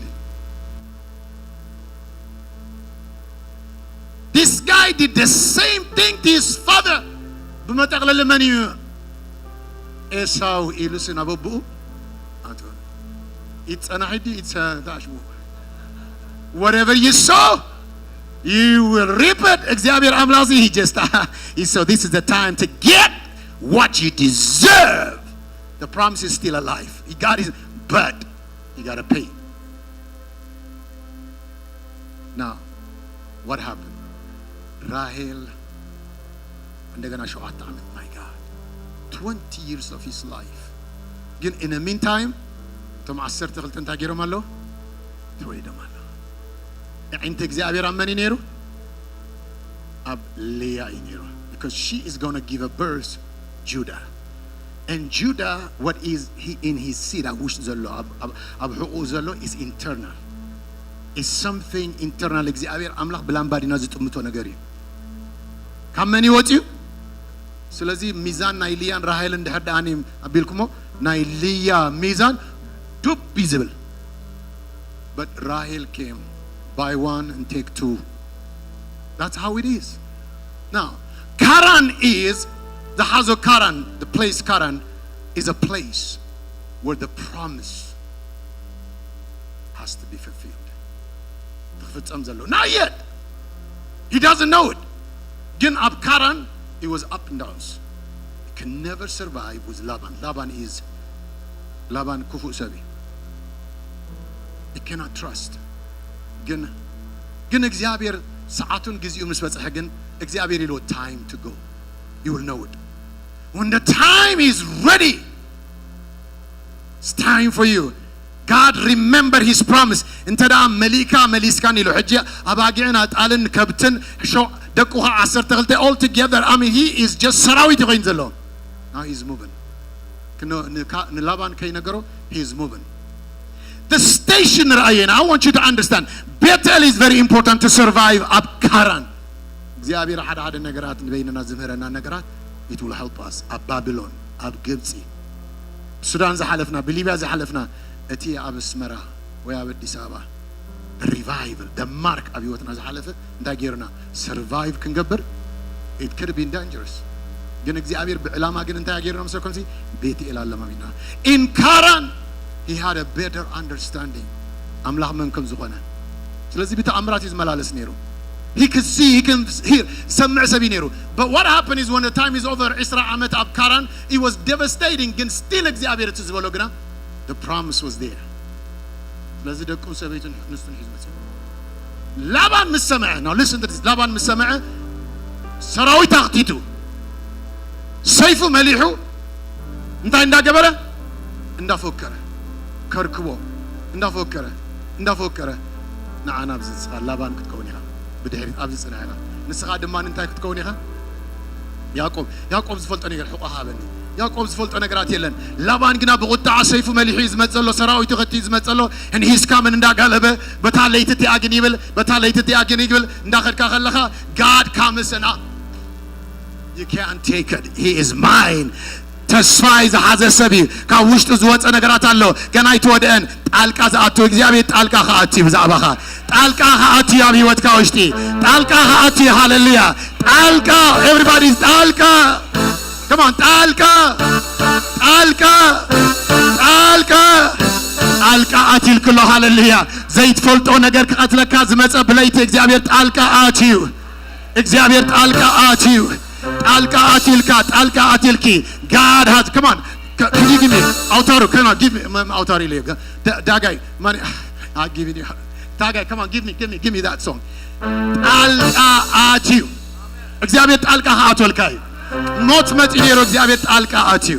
This guy did the same thing to his father. ብመጠቕለሊ መን እዩ? ኤሳው ኢሉ ሲ ናብ ኣቦኡ ኣቶ። ኢድ ጸናሒ ድዩ? ኢድ ሰ-፣ ታሽሙ። Whatever you sow, you will reap it. እግዚኣብሔር ኣምላኽ ሲ፣ he just, he saw this is the time to get what you deserve. The promise is still alive. God is, but you gotta pay. Now, what happened? ራሄል እንደገና ሸውዓተ ዓመት፣ my God, twenty years of his life። ግን in the meantime እቶም ዓሰርተ ክልተ እንታይ ገይሮም ኣለዉ? ተወሊዶም ኣለዉ። ኣዒንቲ እግዚኣብሔር ኣብ መን እዩ ነይሩ? ኣብ ልያ እዩ ነይሩ። Because she is gonna give a birth Judah. And Judah, what is he in his seed? ኣብ ውሽጢ ዘሎ፣ ኣብ፣ ኣብ፣ ኣብ ሕቑኡ ዘሎ is internal. Is something internal። እግዚኣብሔር ኣምላኽ ብላምባዲና ዝጥምቶ ነገር እዩ። ካብ መን እዩ ወፂኡ? ስለዚ ሚዛን ናይ ልያን ራሄልን ድሕር ደኣ ኣቢልኩሞ፣ ናይ ልያ ሚዛን ዱብ እዩ ዝብል። But Rahel came, buy one and take two. That's how it is. Now, Karan is, ዝሓዞ ካራን፣ the place Karan is a place where the promise has to be fulfilled. ክፍጸም ዘሎ። Not yet. He doesn't know it. ግን ኣብ ካራን, he was up and downs. He can never survive with Laban. Laban is፣ ላባን ክፉእ ሰብ እዩ። He cannot trust. ግን፣ ግን እግዚኣብሔር ሰዓቱን ግዚኡ ምስ በጽሐ ግን እግዚኣብሔር ኢልዎ time to go. You will know it. When the time is ready, it's time for you. God remember his promise. እንተ ደኣ መሊእካ መሊስካን ኢሉ፣ ሕጂ ኣባጊዕን ኣጣልን ከብትን ሸው-፣ ደቁኻ ዓሰርተ ክልተ all together, I mean, he is just ሰራዊት ኮይኑ ዘሎ። Now he's moving. ክነ-፣ ንካ-፣ ንላባን ከይነገሮ he's moving. The station ንርኣየና። I want you to understand. ቤተል is very important to survive ኣብ ካራን። እግዚኣብሔር ሓደ ሓደ ነገራት ንበይንና ዝምህረና ነገራት it will help us። ኣብ ባቢሎን፣ ኣብ ግብፂ፣ ብሱዳን ዝሓለፍና፣ ብሊብያ ዝሓለፍና፣ እቲ ኣብ ኣስመራ ወይ ኣብ ኣዲስ ኣበባ revival፣ the mark ኣብ ህይወትና ዝሓለፈ እንታይ ገይሩና survive ክንገብር? It could be dangerous. ግን እግዚኣብሔር ብዕላማ ግን እንታይ ገይሩና መሰልኩም? ሲ ቤትኤል ኣለማሚና። In Karan, he had a better understanding ኣምላኽ መን ከም ዝኾነ። ስለዚ ብተኣምራት እዩ ዝመላለስ ነይሩ። He could see, he can hear፣ ሰምዕ ሰብ እዩ ነይሩ። But what happened is when the time is over፣ ዕስራ ዓመት ኣብ ካራን፣ it was devastating። ግን still እግዚኣብሔር እቲ ዝበሎ ግና the promise was there። ስለዚ ደቁን ሰበይቱን ንስቱን ሒዙ መጽኡ። ላባን ምስ ሰምዐ፣ now listen to this፣ ላባን ምስ ሰምዐ ሰራዊት ኣኽቲቱ፣ ሰይፉ መሊሑ እንታይ እንዳገበረ? እንዳፎከረ፣ ከርክቦ እንዳፎከረ፣ እንዳፎከረ፣ ንዓና ኣብዚ ንስኻ ላባን ክትከውን ኢኻ። ብድሕሪት ኣብዚ ጽንሕ ኢኻ። ንስኻ ድማ እንታይ ክትከውን ኢኻ? ያዕቆብ፣ ያዕቆብ ዝፈልጦ ነገር ሕቆ ሃበኒ። ያዕቆብ ዝፈልጦ ነገራት የለን። ላባን ግና ብቁጣዓ ሰይፉ መሊሑ እዩ ዝመጽእ ዘሎ፣ ሰራዊቱ ከቲ እዩ ዝመጽእ ዘሎ። And he's coming እንዳጋለበ፣ በታ ለይቲ እቲኣ ግን ይብል፣ በታ ለይቲ እቲኣ ግን ይብል፣ እንዳኸድካ ከለኻ፣ God comes and up። You can't take it. He is mine. ተስፋ ዝሓዘ ሰብ እዩ። ካብ ውሽጡ ዝወፀ ነገራት ኣሎ። ገና ኣይተወድአን። ጣልቃ ዝኣቱ እግዚኣብሔር ጣልቃ ክኣቱ እዩ ብዛዕባኻ። ጣልቃ ክኣቱ እዩ ኣብ ህይወትካ ውሽጢ። ጣልቃ ክኣቱ እዩ። ሃሌሉያ። ጣልቃ፣ everybody፣ ጣልቃ። Come on፣ ጣልቃ፣ ጣልቃ፣ ጣልቃ፣ ጣልቃ ኣትዩልክ ኣሎ። ሃሌሉያ። ዘይትፈልጦ ነገር ክቐትለካ ዝመጸ ብለይቲ እግዚኣብሔር ጣልቃ ኣትዩ። እግዚኣብሔር ጣልቃ ኣትዩ። ጣልቃ ኣትዩልካ፣ ጣልቃ ኣትዩልኪ። God has, come on። Can you give me ኣውታሩ? Come on, give me፣ ም-፣ ኣውታሩ ኢለ። ዳ-፣ ዳጋይ፣ ማን፣ I give you፣ ዳጋይ፣ come on, give me, give me, give me that song። ጣልቃ ኣትዩ። እግዚኣብሔር ጣልቃ ክኣትወልካ እዩ። ሞት መጺኡ ነይሩ፣ እግዚኣብሔር ጣልቃ ኣትዩ።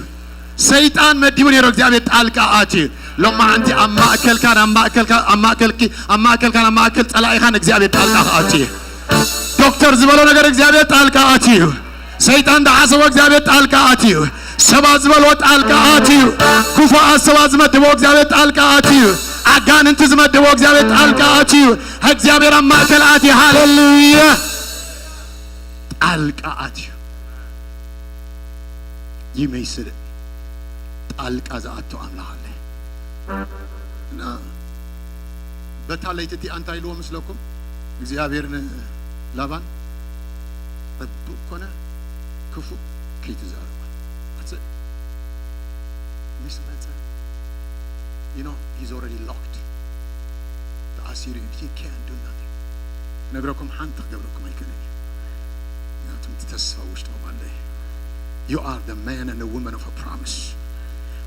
ሰይጣን መዲቡ ነይሩ፣ እግዚኣብሔር ጣልቃ ኣትዩ። ሎማዓንቲ ኣብ ማእከልካን ኣብ ማእከልካ-፣ ኣብ ማእከልኪ፣ ኣብ ማእከልካን ኣብ ማእከል ጸላኢኻን እግዚኣብሔር ጣልቃ ክኣትዩ። ዶክተር ዝበሎ ነገር እግዚኣብሔር ጣልቃ ኣትዩ። ሰይጣን ዝሓሰቦ እግዚኣብሔር ጣልቃ ኣትዩ። ሰባት ዝበልዎ ጣልቃ ኣትዩ። ክፉኣት ሰባት ዝመድቦ እግዚኣብሔር ጣልቃ ኣትዩ። ኣጋንንቲ ዝመድቦ እግዚኣብሔር ጣልቃ ኣትዩ። እግዚኣብሔር ኣብ ማእከል ኣትዩ። ሃሌሉያ። ጣልቃ ኣትዩ። ይመይስል። ጣልቃ ዝኣቱ ኣምላኽ ኣለ። እና በታ ለይቲ እቲኣ እንታይ ኢልዎ ምስለኩም? እግዚኣብሔር ንላባን፣ "ጽቡቕ ኮነ ክፉእ ከይትዛረባ። ኣትስ-፣ ምስ መጸ፣ you know, he's already locked." ተኣሲሩ እዩ። He can't do nothing. ነግረኩም ሓንቲ ክገብረኩም ኣይክእልን እዩ። ምክንያቱም እቲ ተስፋ ውሽጥኹም ኣለ። You are the man and the woman of a promise.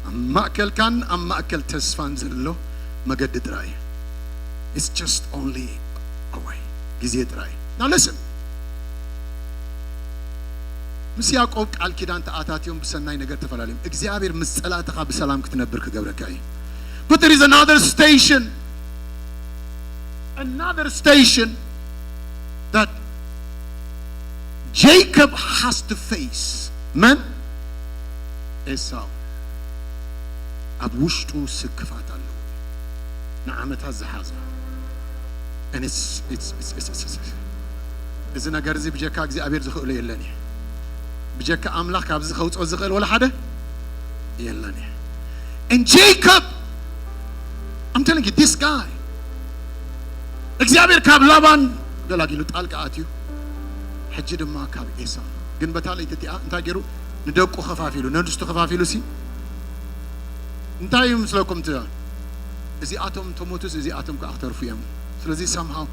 ኣብ ማእከልካን ኣብ ማእከል ተስፋን ዘሎ መገዲ ጥራይ። It's just only a way. ግዜ ጥራይ። Now listen. ምስ ያዕቆብ ቃል ኪዳን ተኣታትዮም ብሰናይ ነገር ተፈላለዮም። እግዚኣብሔር ምስ ጸላእትኻ ብሰላም ክትነብር ክገብረካ እዩ። But there is another station. Another station that Jacob has to face. መን? ኤሳው። ኣብ ውሽጡ ስክፋት ኣለዎ። ንዓመታት ዝሓዘ። And it's, it's, it's, it's, it's, it's, እዚ ነገር እዚ ብጀካ እግዚኣብሔር ዝኽእሎ የለን እዩ። ብጀካ ኣምላኽ ካብዚ ከውፅኦ ዝኽእል ወላ ሓደ የለን እዩ። And Jacob, I'm telling you, this guy, እግዚኣብሔር ካብ ላባን ገላጊሉ ጣልቃ ኣትዩ፣ ሕጂ ድማ ካብ ኤሳው። ግን በታ ለይቲ እቲኣ እንታይ ገይሩ? ንደቁ ከፋፊሉ፣ ነንስቱ ከፋፊሉ ሲ እንታይ እዩ ምስለኩም? ት-፣ እዚኣቶም ተሞቱስ እዚኣቶም ከዓ ክተርፉ እዮም። ስለዚ somehow,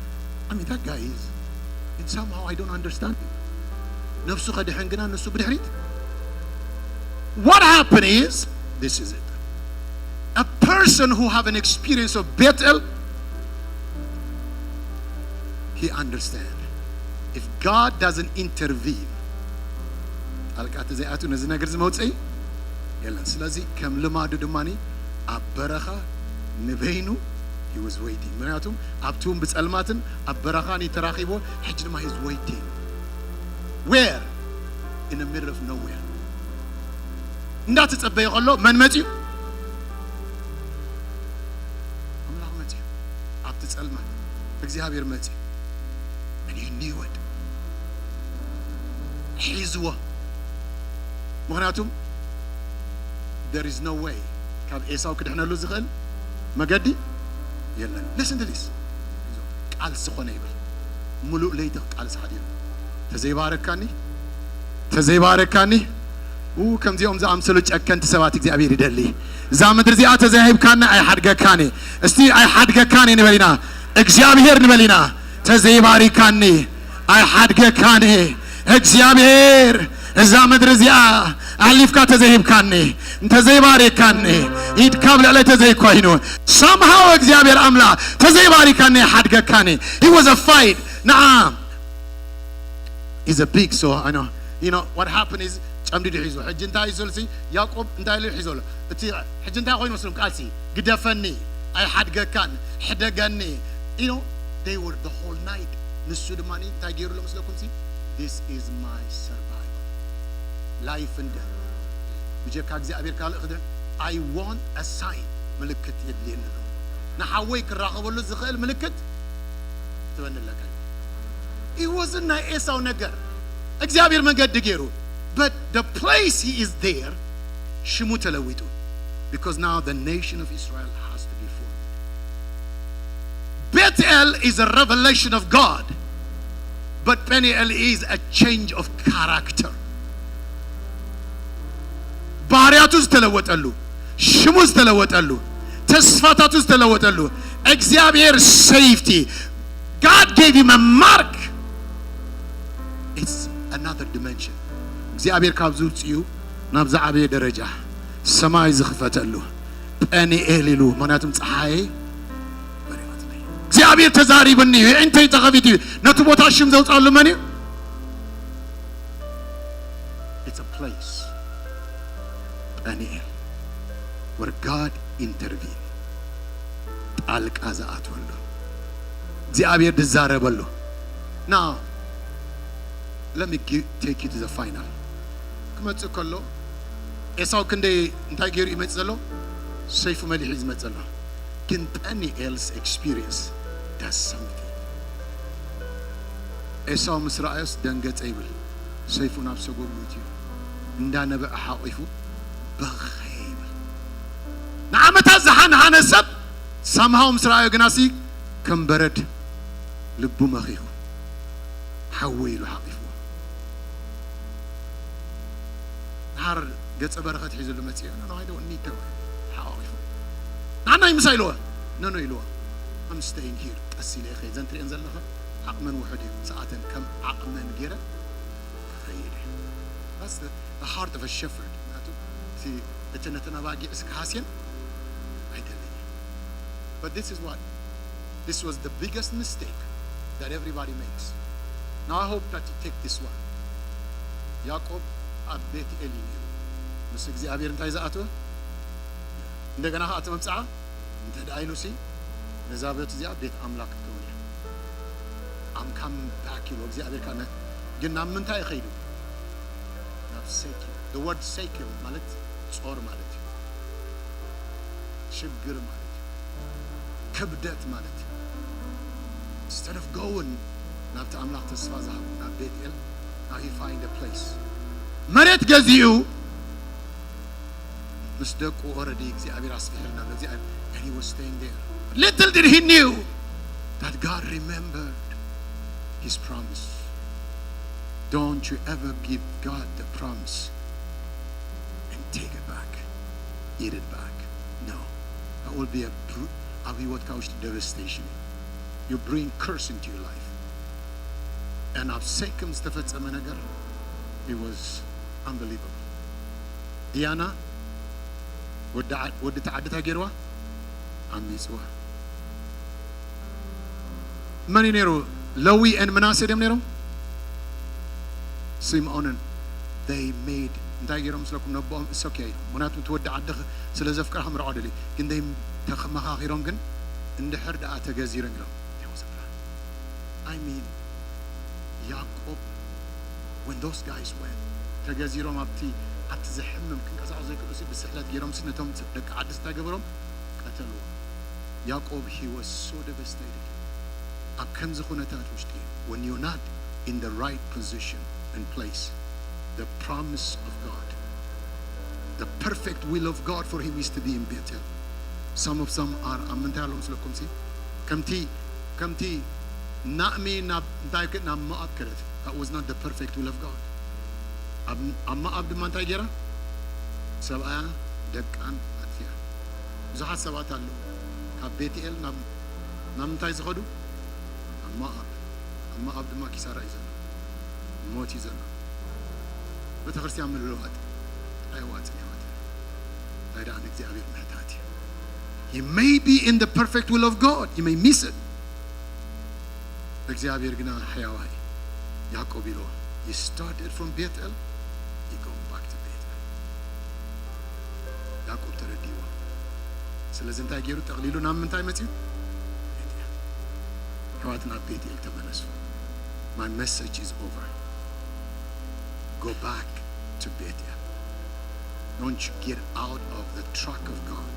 I mean, that guy is, and somehow I don't understand. ነብሱ ከድሕን ግና ንሱ ብድሕሪት። What happened is, this is it. A person who have an experience of Bethel, he understand. If God doesn't intervene, ጣልቃ ተዘይኣቱ ነዚ ነገር እዚ መውፅኢ የለን። ስለዚ ከም ልማዱ ድማ ኣብ በረኻ ንበይኑ he was waiting። ምክንያቱም ኣብቲ እውን ብጸልማትን ኣብ በረኻን እዩ ተራኺቦ። ሕጂ ድማ he's waiting. Where? In the middle of nowhere. እንዳተጸበየ ከሎ መን መጽዩ? ኣምላኽ መጽዩ። ኣብቲ ጸልማት እግዚኣብሔር መጽዩ። And he knew it. ሒዝዎ። ምክንያቱም there is no way ካብ ኤሳው ክድሕነሉ ዝኽእል መገዲ የለን። Listen to this. ቃልሲ ኾነ ይብል። ሙሉእ ለይቲ ቃልሲ ሓዲሩ። ተዘይባረካኒ፣ ተዘይባረካኒ። ኡ፣ ከምዚኦም ዝኣምሰሉ ጨከንቲ ሰባት እግዚኣብሔር ይደሊ። እዛ ምድሪ እዚኣ ተዘይሂብካኒ ኣይሓድገካኒ። እስቲ ኣይሓድገካኒ ንበል ኢና። እግዚኣብሔር ንበል ኢና። ተዘይባሪካኒ ኣይሓድገካኒ። እግዚኣብሔር እዛ ምድሪ እዚኣ ኣሕሊፍካ ተዘይሂብካኒ፣ እንተዘይባሪካኒ፣ ኢድካ ኣብ ልዕለይ ተዘይኮይኑ፣ somehow እግዚኣብሔር ኣምላኽ ተዘይባሪካኒ ኣይሓድገካኒ። He was a fight. ንዓ is a big, so I know. You know what happened is ጨምዲዱ ሒዙ። ሕጂ እንታይ እዩ ዝብልሲ? ያዕቆብ እንታይ ኢሉ ሒዞ ኣሎ? እቲ ሕጂ እንታይ ኮይኑ መስሎም? ቃልሲ ግደፈኒ፣ ኣይሓድገካን፣ ሕደገኒ። You know, they were the whole night. ንሱ ድማ እንታይ ገይሩ ኣሎ መስለኩም ሲ? This is my survival. Life and death. ብጀካ እግዚኣብሔር ካልእ ክደ-፣ I want a sign. ምልክት የድልየኒ ኣሎ። ንሓወይ ክራኸበሉ ዝኽእል ምልክት ትበኒ ኣለካ። It wasn't ናይ ኤሳው ነገር። እግዚኣብሔር መንገዲ ገይሩ። But the place he is there, ሽሙ ተለዊጡ። Because now the nation of Israel has to be formed. Bethel is a revelation of God. But Peniel is a change of character. ባህርያቱ ዝተለወጠሉ፣ ሽሙ ዝተለወጠሉ፣ ተስፋታቱ ዝተለወጠሉ፣ እግዚኣብሔር safety, God gave him a mark. It's another dimension. እግዚኣብሔር ካብ ዝውፅኡ ናብ ዝዓበየ ደረጃ ሰማይ ዝኽፈተሉ ጴኒኤል ኢሉ፣ ምኽንያቱም ፀሓይ በሪቓትለይ። እግዚኣብሔር ተዛሪብኒ እዩ፣ የዒንተይ ተኸፊቱ እዩ። ነቲ ቦታ ሽም ዘውፅኣሉ መን እዩ? It's a place. ጴኒኤል where God intervene. ጣልቃ ዝኣትወሉ። እግዚኣብሔር ዝዛረበሉ። Now, let me gi-, take you to the final. ክመጽእ ከሎ ኤሳው ክንደይ እንታይ ገይሩ ይመጽእ ዘሎ? ሰይፉ መሊሑ እዩ ዝመጽእ ዘሎ። ግን ጴኒኤልስ experience does something. ኤሳው ምስ ረኣዮስ ደንገጸ ይብል። ሰይፉ ናብ ሰጎጉ እትዩ። እንዳነበዐ ሓቂፉ በኸየ ይብል። ዓመታት ዝሓንሓነ ሰብ ሳምሃው ምስ ረኣዮ ግናሲ ከም በረድ ልቡ መኺኹ ሓወይ ኢሉ ሓቒፍዎ። ድሓር ገጸ በረኸት ሒዙሉ መጺኡ፣ "No, no, I don't need to." ሓቋቒፉ። "ንዓናይ ምሳይ?" ኢልዎ። "No, no," ኢልዎ። "I'm staying here." ቀስ ኢለ እየ ዘን ትሪኤን ዘለኻ ዓቕመን ውሑድ እዩ። ሰኣተን ከም ዓቕመን ገይረ ክኸይድ እየ። That's the, the heart of a shepherd. ምክንያቱ እቲ፣ እቲ ነተን ኣባጊዕስ ክሃስየን ኣይደለየ። But this is what, this was the biggest mistake that everybody makes. Now I hope that you take this one. ያዕቆብ ኣብ ቤት ኤሊ ነይሩ። ምስ እግዚኣብሔር እንታይ ዝኣተወ? እንደገና ከኣ እቲ መብጽዓ እንተ ደኣ ኢሉሲ ነዛ ቤት እዚኣ ቤት ኣምላኽ ክትከውን እያ። I'm coming back ኢሉ እግዚኣብሔር ከኣ ነ-፣ ግን ናብ ምንታይ እዩ ከይዱ? ናብ ሴኪም። The word ሴኪም ማለት ጾር ማለት እዩ። ሽግር ማለት እዩ። ክብደት ማለት እዩ። Instead of going ናብቲ ኣምላኽ ተስፋ ዝሃቦ ናብ ቤት ኤል፣ now he find a place። መሬት ገዚኡ ምስ ደቁ already እግዚኣብሔር ኣስፊሕልና ኣሎ። እግዚኣብሔር፣ and he was staying there. Little did he knew that God remembered his promise. Don't you ever give God the promise and take it back, eat it back. No, that will be a br-, ኣብ ህይወትካ ውሽጢ devastation። You bring curse into your life. And ኣብ ሴክም ዝተፈጸመ ነገር, it was unbelievable። ዲያና ወዲ ዓ-፣ ወዲ ተዓዲ እንታይ ገይርዋ? ኣሚጽዋ። መን እዩ ነይሩ? ለዊ and ምናሴ ድዮም ነይሮም? ስምዖንን። They made፣ እንታይ ገይሮም ምስለኩም? ነቦኦም፣ it's okay። ምክንያቱ እቲ ወዲ ዓዲ ስለ ዘፍቅራ ክምርዖ ደልዩ። ግን they ተመኻኺሮም ግን እንድሕር ደኣ ተገዚሮም ኢሎም። There was a plan. I mean፣ ያዕቆብ፣ when those guys went፣ ተገዚሮም ኣብቲ፣ ኣብቲ ዘሕምም ክንቀሳቐሱ ዘይክእሉሲ ብስሕለት ገይሮምሲ ነቶም ደቂ ዓድስ እንታይ ገበሮም? ቀተልዎም። ያዕቆብ፣ he was so devastated። ኣብ ከምዚ ኩነታት ውሽጢ፣ when you're not in the right position and place, the promise of God, the perfect will of God for him is to be in Bethel. Some of some are ኣብ ምንታይ ኣለዉ ምስለኩምሲ? ከምቲ፣ ከምቲ ናእሚ ናብ እንታይ ከ-፣ ናብ ሞኣብ ከደት። That was not the perfect will of God። ኣብ፣ ኣብ ሞኣብ ድማ እንታይ ገይራ? ሰብኣያ ደቃን ኣጥፊኣ። ብዙሓት ሰባት ኣለዉ ካብ ቤትኤል ናብ፣ ናብ ምንታይ ዝኸዱ? ኣብ ሞኣብ። ኣብ ሞኣብ ድማ ኪሳራ እዩ ዘሎ፣ ሞት እዩ ዘሎ። ቤተ ክርስቲያን ምልውዋጥ ኣይዋጽን ይዋጽን። እንታይ ደኣ ንእግዚኣብሔር ምሕታት እዩ። He may be in the perfect will of God. He may miss it. እግዚኣብሔር ግና ሕያዋይ። ያዕቆብ ኢልዎ፣ "He started from Bethel, he going back to Bethel." ያዕቆብ ተረዲእዎ። ስለዚ እንታይ ገይሩ? ጠቕሊሉ ናብ ምንታይ መጺኡ? ቤትኤል። ኣሕዋት፣ ናብ ቤትኤል ተመለሱ። My message is over. Go back to Bethel. Don't you get out of the track of God.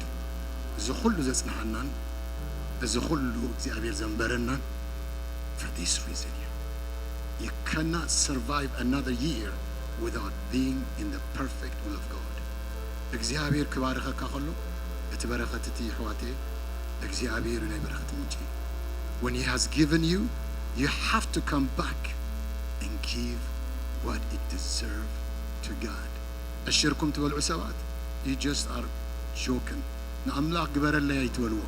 እዚ ኩሉ ዘጽንሓናን እዚ ኩሉ እግዚኣብሔር ዘንበረናን for this reason እዩ። You cannot survive another year without being in the perfect will of God. እግዚኣብሔር ክባርኸካ ከሎ እቲ በረኸት እቲ፣ ኣሕዋተየ፣ እግዚኣብሔር እዩ ናይ በረኸት ምንጪ። When he has given you, you have to come back and give what it deserve to God. ዕሽርኩም ትበልዑ ሰባት፣ you just are joking። ንኣምላኽ ግበረለይ ኣይትበልዎ፣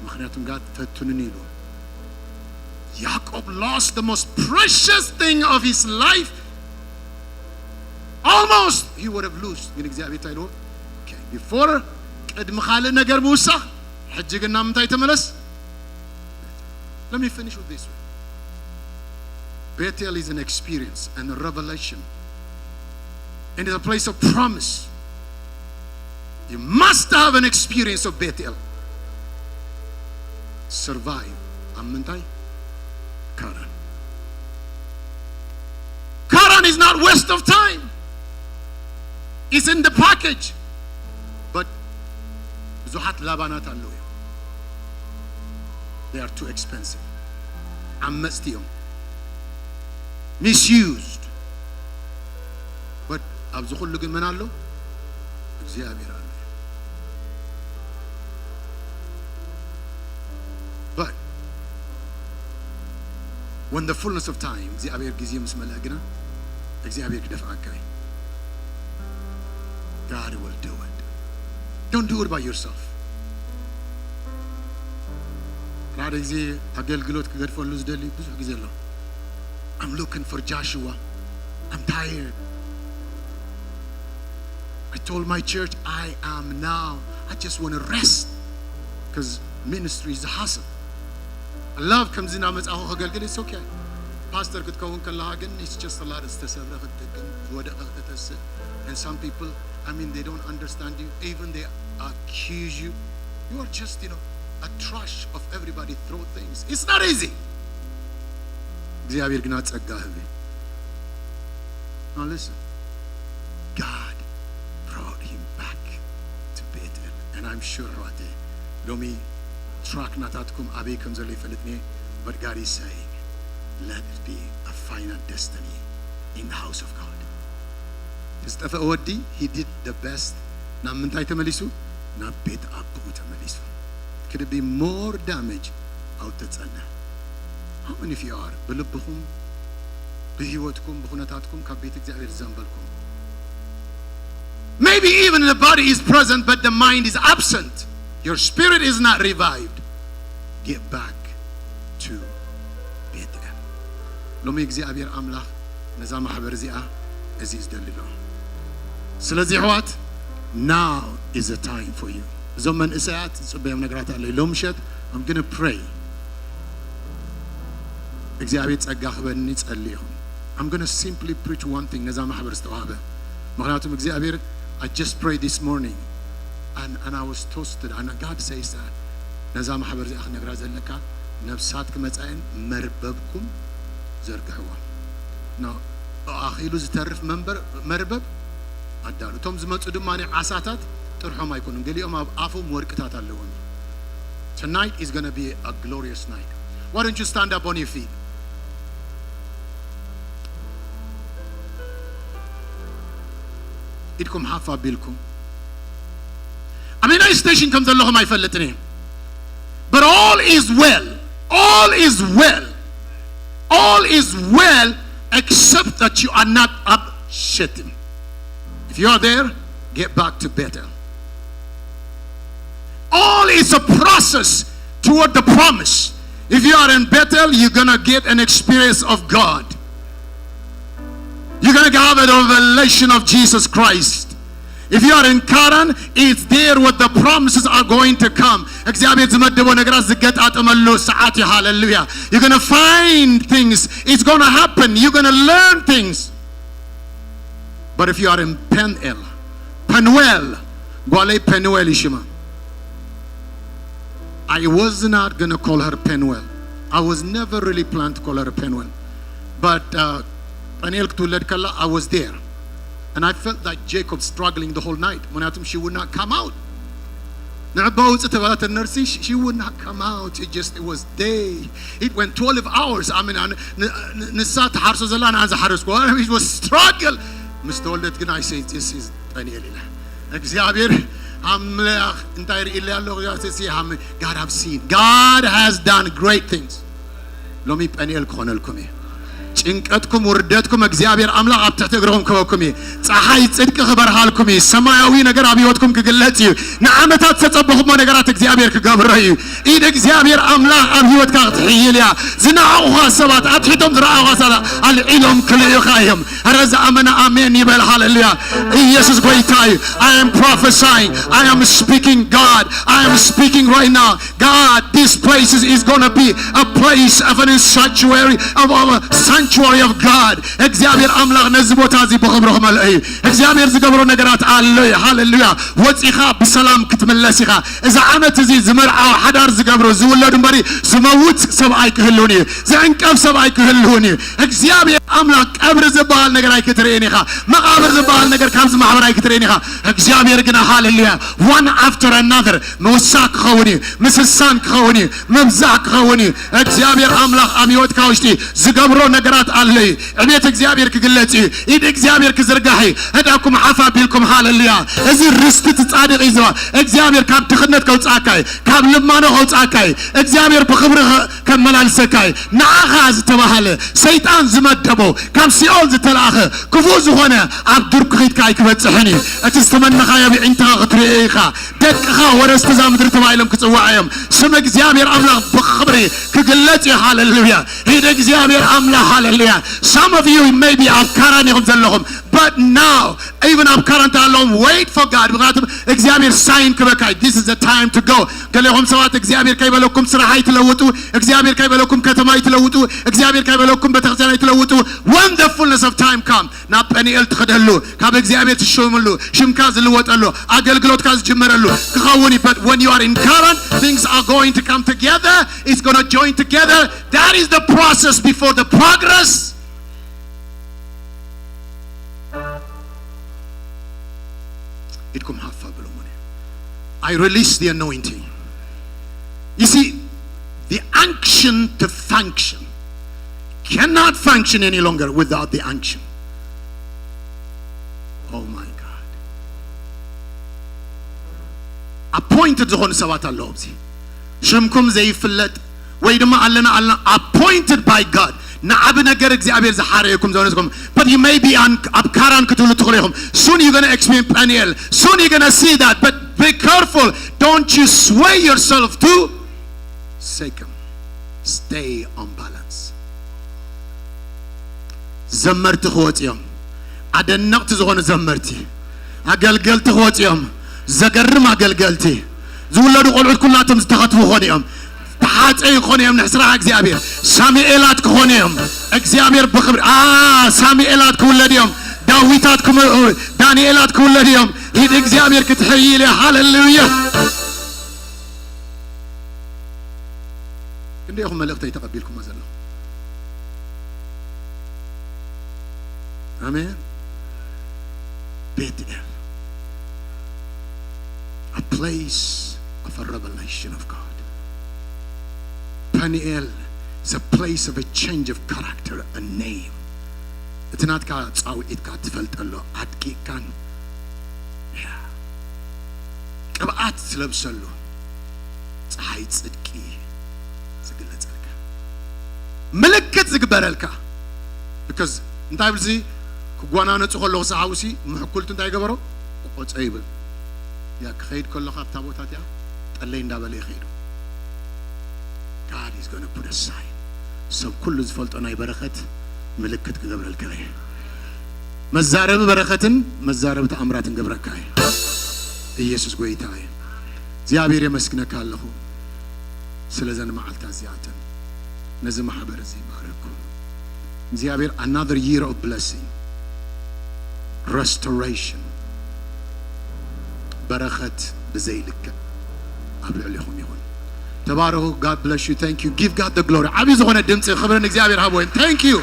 ምኽንያቱም God ፈትኑኒ ኢሉ። ያዕቆብ lost the most precious thing of his life. Almost he would have lost. ግን እግዚኣብሔር እንታይ ኢልዎ? Okay, before፣ ቅድሚ ካልእ ነገር ምውሳኽ፣ ሕጂ ግን ናብ ምንታይ ተመለስ? Let me finish with this one. Bethel is an experience and a revelation. And it's a place of promise. You must have an experience of Bethel. Survive ኣብ ምንታይ? ካራን። Karan is not waste of time. It's in the package. But ብዙሓት ላባናት ኣለዉ እዮም። They are too expensive. ዓመጽቲ እዮም። Misused. But ኣብዚ ኩሉ ግን መን ኣሎ? እግዚኣብሔር ኣሎ። When the fullness of time እግዚኣብሔር ግዜ ምስ መለአ ግና እግዚኣብሔር ክደፍኣካ እዩ። God will do it. Don't do it by yourself. ሓደ ግዜ ኣገልግሎት ክገድፈሉ ዝደሊ ብዙሕ ግዜ ኣሎ። I'm looking for Joshua. I'm tired. I told my church, I am now. I just want to rest. Because ministry is a hustle. I love ከምዚ እናመጻኹ ከገልግል፣ it's okay. ፓስተር ክትከውን ከለኻ ግን it's just a lot of ዝተሰብረ ክትደግም፣ ዝወደቐ ከተስእ። And some people, I mean, they don't understand you. Even they accuse you. You are just, you know, a trash of everybody throw things. It's not easy. እግዚኣብሔር ግና ጸጋ ህብ። Now listen. God brought him back to Bethel. And I'm sure ኣሕዋተይ ሎሚ ትራክ ናታትኩም ኣበይ ከም ዘሎ ይፈልጥኒ። But God is saying, let it be a final destiny in the house of God. ዝጠፈአ ወዲ he did the best። ናብ ምንታይ ተመሊሱ? ናብ ቤት ኣቦኡ ተመሊሱ። Could it be more damage? ኣው ተጸንሕ። How many of you are ብልብኹም ብህይወትኩም ብኹነታትኩም ካብ ቤት እግዚኣብሔር ዝዘንበልኩም? Maybe even the body is present but the mind is absent. Your spirit is not revived. Get back to ቤት። ሎሚ እግዚኣብሔር ኣምላኽ ነዛ ማሕበር እዚኣ እዚ እዩ ዝደሊ ኣሎ። ስለዚ ኣሕዋት, now is the time for you. እዞም መንእሰያት ዝጽበዮም ነገራት ኣሎ። ሎም ምሸት I'm gonna pray. እግዚኣብሔር ጸጋ ክበኒ ጸልይኹም። I'm gonna simply preach one thing ነዛ ማሕበር ዝተዋህበ። ምኽንያቱም እግዚኣብሔር, I just prayed this morning and, and I was toasted and God says that ነዛ ማሕበር እዚኣ ክነግራ ዘለካ፣ ነብሳት ክመጻየን መርበብኩም ዘርግሕዋ። No, ኣኺሉ ዝተርፍ መንበር-፣ መርበብ ኣዳሉ። እቶም ዝመጹ ድማ ዓሳታት ጥርሖም ኣይኮኑን፣ ገሊኦም ኣብ ኣፎም ወርቅታት ኣለዎም። Tonight is gonna be a glorious night. Why don't you stand up on your feet? ኢድኩም ሓፍ ኣቢልኩም። ኣበየናይ ስቴሽን ከም ዘለኹም ኣይፈልጥን እየ። But all is well. All is well. All is well except that you are not up Shittim. If you are there, get back to Bethel. All is a process toward the promise. If you are in Bethel, you're gonna get an experience of God. You're gonna have a revelation of Jesus Christ. If you are in Karan, it's there what the promises are going to come. እግዚኣብሔር ዝመደቦ ነገራት ዝገጣጠመሉ ሰዓት እዩ። ሃሌሉያ። You're gonna find things. It's gonna happen. You're gonna learn things. But if you are in Peniel, Penuel, ጓለይ ፔኑዌል እዩ ሽማ። I was not gonna call her Penuel. I was never really planned to call her Penuel. But uh, ጳኒኤል ክትውለድ ከላ, I was there. And I felt like Jacob struggling the whole night. ምክንያቱም she would not come out. ንዕባ ውጽእ ተባላት ነርሲ, she, she would not come out. It just, it was day. It went twelve hours. I mean, ን-፣ ን-፣ ንሳ ትሓርሶ ዘላ፣ ንኣን ዝሓረስኩ። It was struggle. ምስ ተወልደት ግን I say, this is ዳንኤል ኢለ። እግዚኣብሔር ኣምላኽ እንታይ ርኢ ኣሎ? God have seen. God has done great things. ሎሚ ጳኒኤል ክኾነልኩም እዩ። ጭንቀትኩም፣ ውርደትኩም እግዚኣብሔር ኣምላኽ ኣብ ትሕቲ እግርኹም ክህበኩም እዩ። ፀሓይ ጽድቂ ክበርሃልኩም እዩ። ሰማያዊ ነገር ኣብ ህይወትኩም ክግለጽ እዩ። ንዓመታት ዝተጸበኹሞ ነገራት እግዚኣብሔር ክገብሮ እዩ። ኢድ እግዚኣብሔር ኣምላኽ ኣብ ህይወትካ ክትሕይል እያ። ዝነዓቑኻ ሰባት፣ ኣትሒቶም ዝረኣቑኻ ሰባት ኣልዒሎም ክልእዩኻ እዮም። ኧረ ዝኣመነ ኣሜን ይበል። ሃሌሉያ። ኢየሱስ ጎይታ እዩ። I am prophesying. I am speaking God. I am speaking right now. God, this place is, is gonna be a place of a sanctuary, of, of a sanctuary of God. እግዚኣብሔር ኣምላኽ ነዚ ቦታ እዚ ብኽብሩ ክመልኦ እዩ። እግዚኣብሔር ዝገብሮ ነገራት ኣሎ እዩ። ሃሌሉያ። ወፂኻ ብሰላም ክትምለስ ኢኻ። እዚ ዓመት እዚ ዝመርዓው ሓዳር ዝገብሩ ዝውለዱ እምበሪ ዝመውት ሰብኣይ ክህልውን እዩ። ዝዕንቀፍ ሰብኣይ ክህልውን እዩ። እግዚኣብሔር ኣምላኽ ቀብሪ ዝበሃል ነገር ኣይክትርእን ኢኻ። መቓብር ዝበሃል ነገር ካብዚ ማሕበር ኣይክትርእን ኢኻ። እግዚኣብሔር ግና ሃሌሉያ one after another ምውሳ ክኸውን እዩ። ምስሳን ክኸውን እዩ። ምብዛሕ ክኸውን እዩ። እግዚኣብሔር ኣምላኽ ኣብ ህይወትካ ውሽጢ ዝገብሮ ነገራት ኣሎ እዩ። ዕቤት እግዚኣብሔር ክግለጽ እዩ። ኢድ እግዚኣብሔር ክዝርጋሕ እዩ። እዳኩም ሓፍ ኣቢልኩም ሃሌሉያ። እዚ ርስቲ እቲ ጻድቕ እዩ ዝባ እግዚኣብሔር ካብ ድኽነት ከውጽኣካ እዩ። ካብ ልማኖ ከውጽኣካ እዩ። እግዚኣብሔር ብኽብሪ ከ-፣ ከመላልሰካ እዩ። ንዓኻ ዝተባህለ፣ ሰይጣን ዝመደቦ፣ ካብ ሲኦል ዝተላእኸ ክፉእ ዝኾነ ኣብ ዱር ክኺድካ ኣይክበጽሕን እዩ። እቲ ዝተመነኻዮ ብዒንትኻ ክትርእዮ ኢኻ። ደቅኻ ወረስቲ እዛ ምድሪ ተባሂሎም ክጽዋዕ እዮም። ስም እግዚኣብሔር ኣምላኽ ብኽብሪ ክግለጽ እዩ። ሃሌሉያ! ሂድ እግዚኣብሔር ኣምላኽ። ሃሌሉያ! Some of you maybe ኣብ ካራን ኢኹም ዘለኹም፣ but now, even ኣብ ካራን ኣለኹም፣ wait for God። ምኽንያቱም እግዚኣብሔር ሳይን ክበካ እዩ። This is the time to go። ገሌኹም ሰባት እግዚኣብሔር ከይበለኩም ስራሕ ኣይትለውጡ፣ እግዚኣብሔር ከይበለኩም ከተማ ኣይትለውጡ፣ እግዚኣብሔር ከይበለኩም ቤተክርስትያን ኣይትለውጡ። When the fullness of time come፣ ናብ ጴኒኤል ትኸደሉ፣ ካብ እግዚኣብሔር ትሾምሉ፣ ሽምካ ዝልወጠሉ፣ ኣገልግሎትካ ዝጅመረሉ ክኸውን እዩ። But when you are in Karan, things are going to come together. It's going to join together. That is the process before the progress. It come half a blow money. I release the anointing. You see, the unction to function cannot function any longer without the unction. Oh my God. ኣፖይንትድ ዝኾኑ ሰባት ኣለዉ ኣብዚ። ሽምኩም ዘይፍለጥ ወይ ድማ ኣለና ኣለና ኣፖይንትድ ባይ ጋድ ንዓቢ ነገር እግዚኣብሔር ዝሓረየኩም ዘውነስኩም። But you may be on ኣብ ካራን ክትብሉ ትኽእሉ ኢኹም። Soon you gonna experience ጳኒኤል. Soon you gonna see that. But be careful. Don't you sway yourself to Second, stay on balance. ዘመርቲ ክወፅኦም ኣደነቕቲ ዝኾኑ ዘመርቲ ኣገልገልቲ ክወፅኦም ዘገርም ኣገልገልቲ ዝውለዱ ቆልዑት ኩላቶም ዝተኸትቡ ክኾኑ እዮም። ተሓፀዩ ክኾኑ እዮም ንስራሕ እግዚኣብሔር። ሳሙኤላት ክኾኑ እዮም። እግዚኣብሔር ብክብሪ ኣ ሳሙኤላት ክውለድ እዮም። ዳዊታት ክምርዑ ዳንኤላት ክውለድ እዮም። ኢድ እግዚኣብሔር ክትሕይል እያ። ሃሌሉያ። ክንደይ ኢኹም መልእኽተይ ተቐቢልኩሞ ዘለኹም? ኣሜን። ቤትኤል a place of a revelation of God. ፓኒኤል is a place of a change of character, a name. እቲ ናትካ ጻውዒትካ ትፈልጠሉ ኣድቂቕካን ቅብኣት ትለብሰሉ ፀሓይ ፅድቂ ዝግለፀልካ ምልክት ዝግበረልካ። Because እንታይ ብልዚ ክጓናነፁ ከለኹ ሰሓውሲ ምሕኩልቲ እንታይ ገበሮ ቆፀ ይብል ያ ክኸይድ ከለኻ ኣብታ ቦታ እቲኣ ጠለይ እንዳበለ ይኸይዱ። God is gonna put a sign. ሰብ ኩሉ ዝፈልጦ ናይ በረኸት ምልክት ክገብረልካ እዩ። መዛረቢ በረኸትን መዛረቢ ተኣምራትን ገብረካ እዩ። ኢየሱስ ጎይታ እዩ። እግዚኣብሔር የመስግነካ ኣለኹ ስለ ዘን መዓልታ እዚኣተን ነዚ ማሕበር እዚ ይባረኩ። እግዚኣብሔር another year of blessing, restoration፣ በረኸት ብዘይልክዕ ኣብ ልዕሊኹም ይኹን። ተባረኹ። God bless you. Thank you. Give God the glory. ዓብዪ ዝኾነ ድምፂ ክብርን እግዚኣብሔር ሃብወይም። Thank you.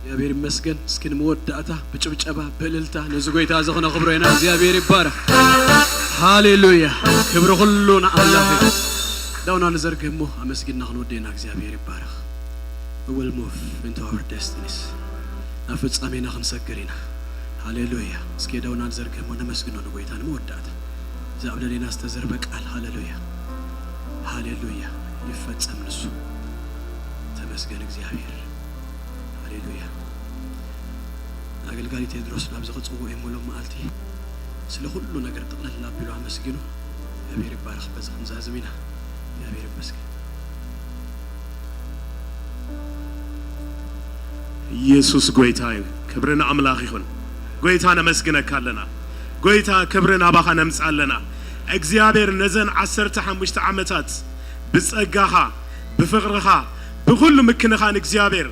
እግዚኣብሔር ይመስገን። እስኪ ንመወዳእታ ብጭብጨባ ብእልልታ ነዚ ጎይታ እዚ ክነኽብሮ ኢና። እግዚኣብሔር ይባረኽ። ሃሌሉያ። ክብሪ ኩሉ ንኣምላኽ እዩ። ዳውና ንዘርግህ እሞ ኣመስጊንና ክንወድ ኢና። እግዚኣብሔር ይባረኽ። We will move into our destinies. ናብ ፍጻሜና ክንሰግር ኢና። ሃሌሉያ። እስኪ ዳውና ንዘርግህ እሞ ነመስግኖ ንጎይታ ንመወዳእታ። እዛ ኣብ ልዕሌና ዝተዘርበ ቃል ሃሌሉያ። ሃሌሉያ። ይፈጸም ንሱ። ተመስገን እግዚኣብሔር። ሃሌሉያ። ኣገልጋሊ ቴድሮስ ናብዚ ክጽውዑ እዮም ሎም መዓልቲ ስለ ኩሉ ነገር ጥቕልል ኣቢሉ ኣመስጊኑ። እግዚኣብሔር ይባረኽ። በዚ ክንዛዝም ኢና። እግዚኣብሔር ይመስገን። ኢየሱስ ጎይታ እዩ። ክብሪ ንኣምላኽ ይኹን። ጎይታ ነመስግነካ ኣለና። ጎይታ ክብሪ ናባኻ ነምጽእ ኣለና። እግዚኣብሔር ነዘን ዓሰርተ ሓሙሽተ ዓመታት ብጸጋኻ ብፍቕርኻ ብኹሉ ምክንኻን እግዚኣብሔር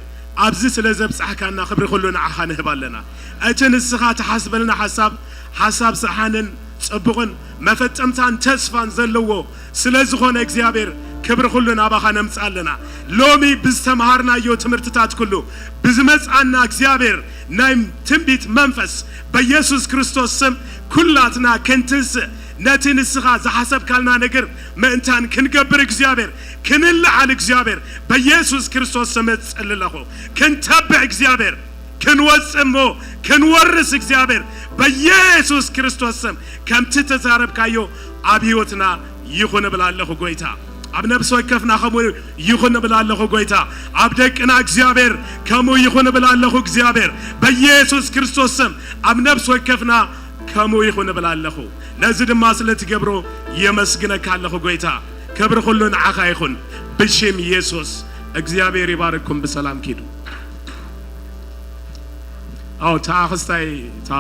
ኣብዚ ስለ ዘብጻሕካና ክብሪ ኩሉ ንዓኻ ንህብ ኣለና። እቲ ንስኻ ትሓስበልና ሓሳብ ሓሳብ ሰሓንን ጽቡቕን መፈጸምታን ተስፋን ዘለዎ ስለ ዝኾነ እግዚኣብሔር ክብሪ ኩሉ ናባኻ ነምጽእ ኣለና። ሎሚ ብዝተምሃርናዮ ትምህርትታት ኩሉ ብዝመጽኣና እግዚኣብሔር ናይ ትንቢት መንፈስ በኢየሱስ ክርስቶስ ስም ኩላትና ክንትንስእ ነቲ ንስኻ ዝሓሰብካልና ነገር ምእንታን ክንገብር እግዚኣብሔር ክንልዓል እግዚኣብሔር በኢየሱስ ክርስቶስ ስም እጽሊ ኣለኹ። ክንተብዕ እግዚኣብሔር ክንወጽእ እሞ ክንወርስ እግዚኣብሔር በኢየሱስ ክርስቶስ ስም ከምቲ ተዛረብካዮ ኣብ ህይወትና ይኹን እብል ኣለኹ ጎይታ። ኣብ ነብሲ ወከፍና ከምኡ ይኹን እብል ኣለኹ ጎይታ። ኣብ ደቅና እግዚኣብሔር ከምኡ ይኹን እብል ኣለኹ እግዚኣብሔር በኢየሱስ ክርስቶስ ስም ኣብ ነብሲ ወከፍና ከምኡ ይኹን እብል ኣለኹ። ነዚ ድማ ስለ ትገብሮ የመስግነካ ኣለኹ ጎይታ። ክብሪ ኩሉ ንዓኻ ይኹን ብሽም ኢየሱስ። እግዚኣብሔር ይባርኩም። ብሰላም ኪዱ። ኣው ታኽስታይ ታ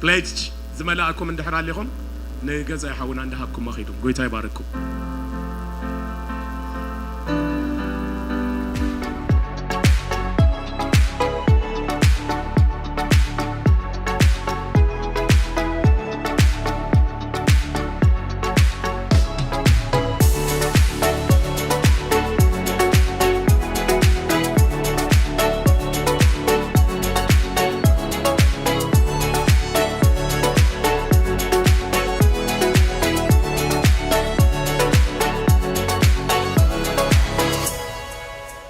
ፕሌጅ ዝመላእኩም እንድሕር ኣሊኹም ንገዛ ይሓውና እንዳሃብኩም መኺዱ ጎይታ ይባርኩም።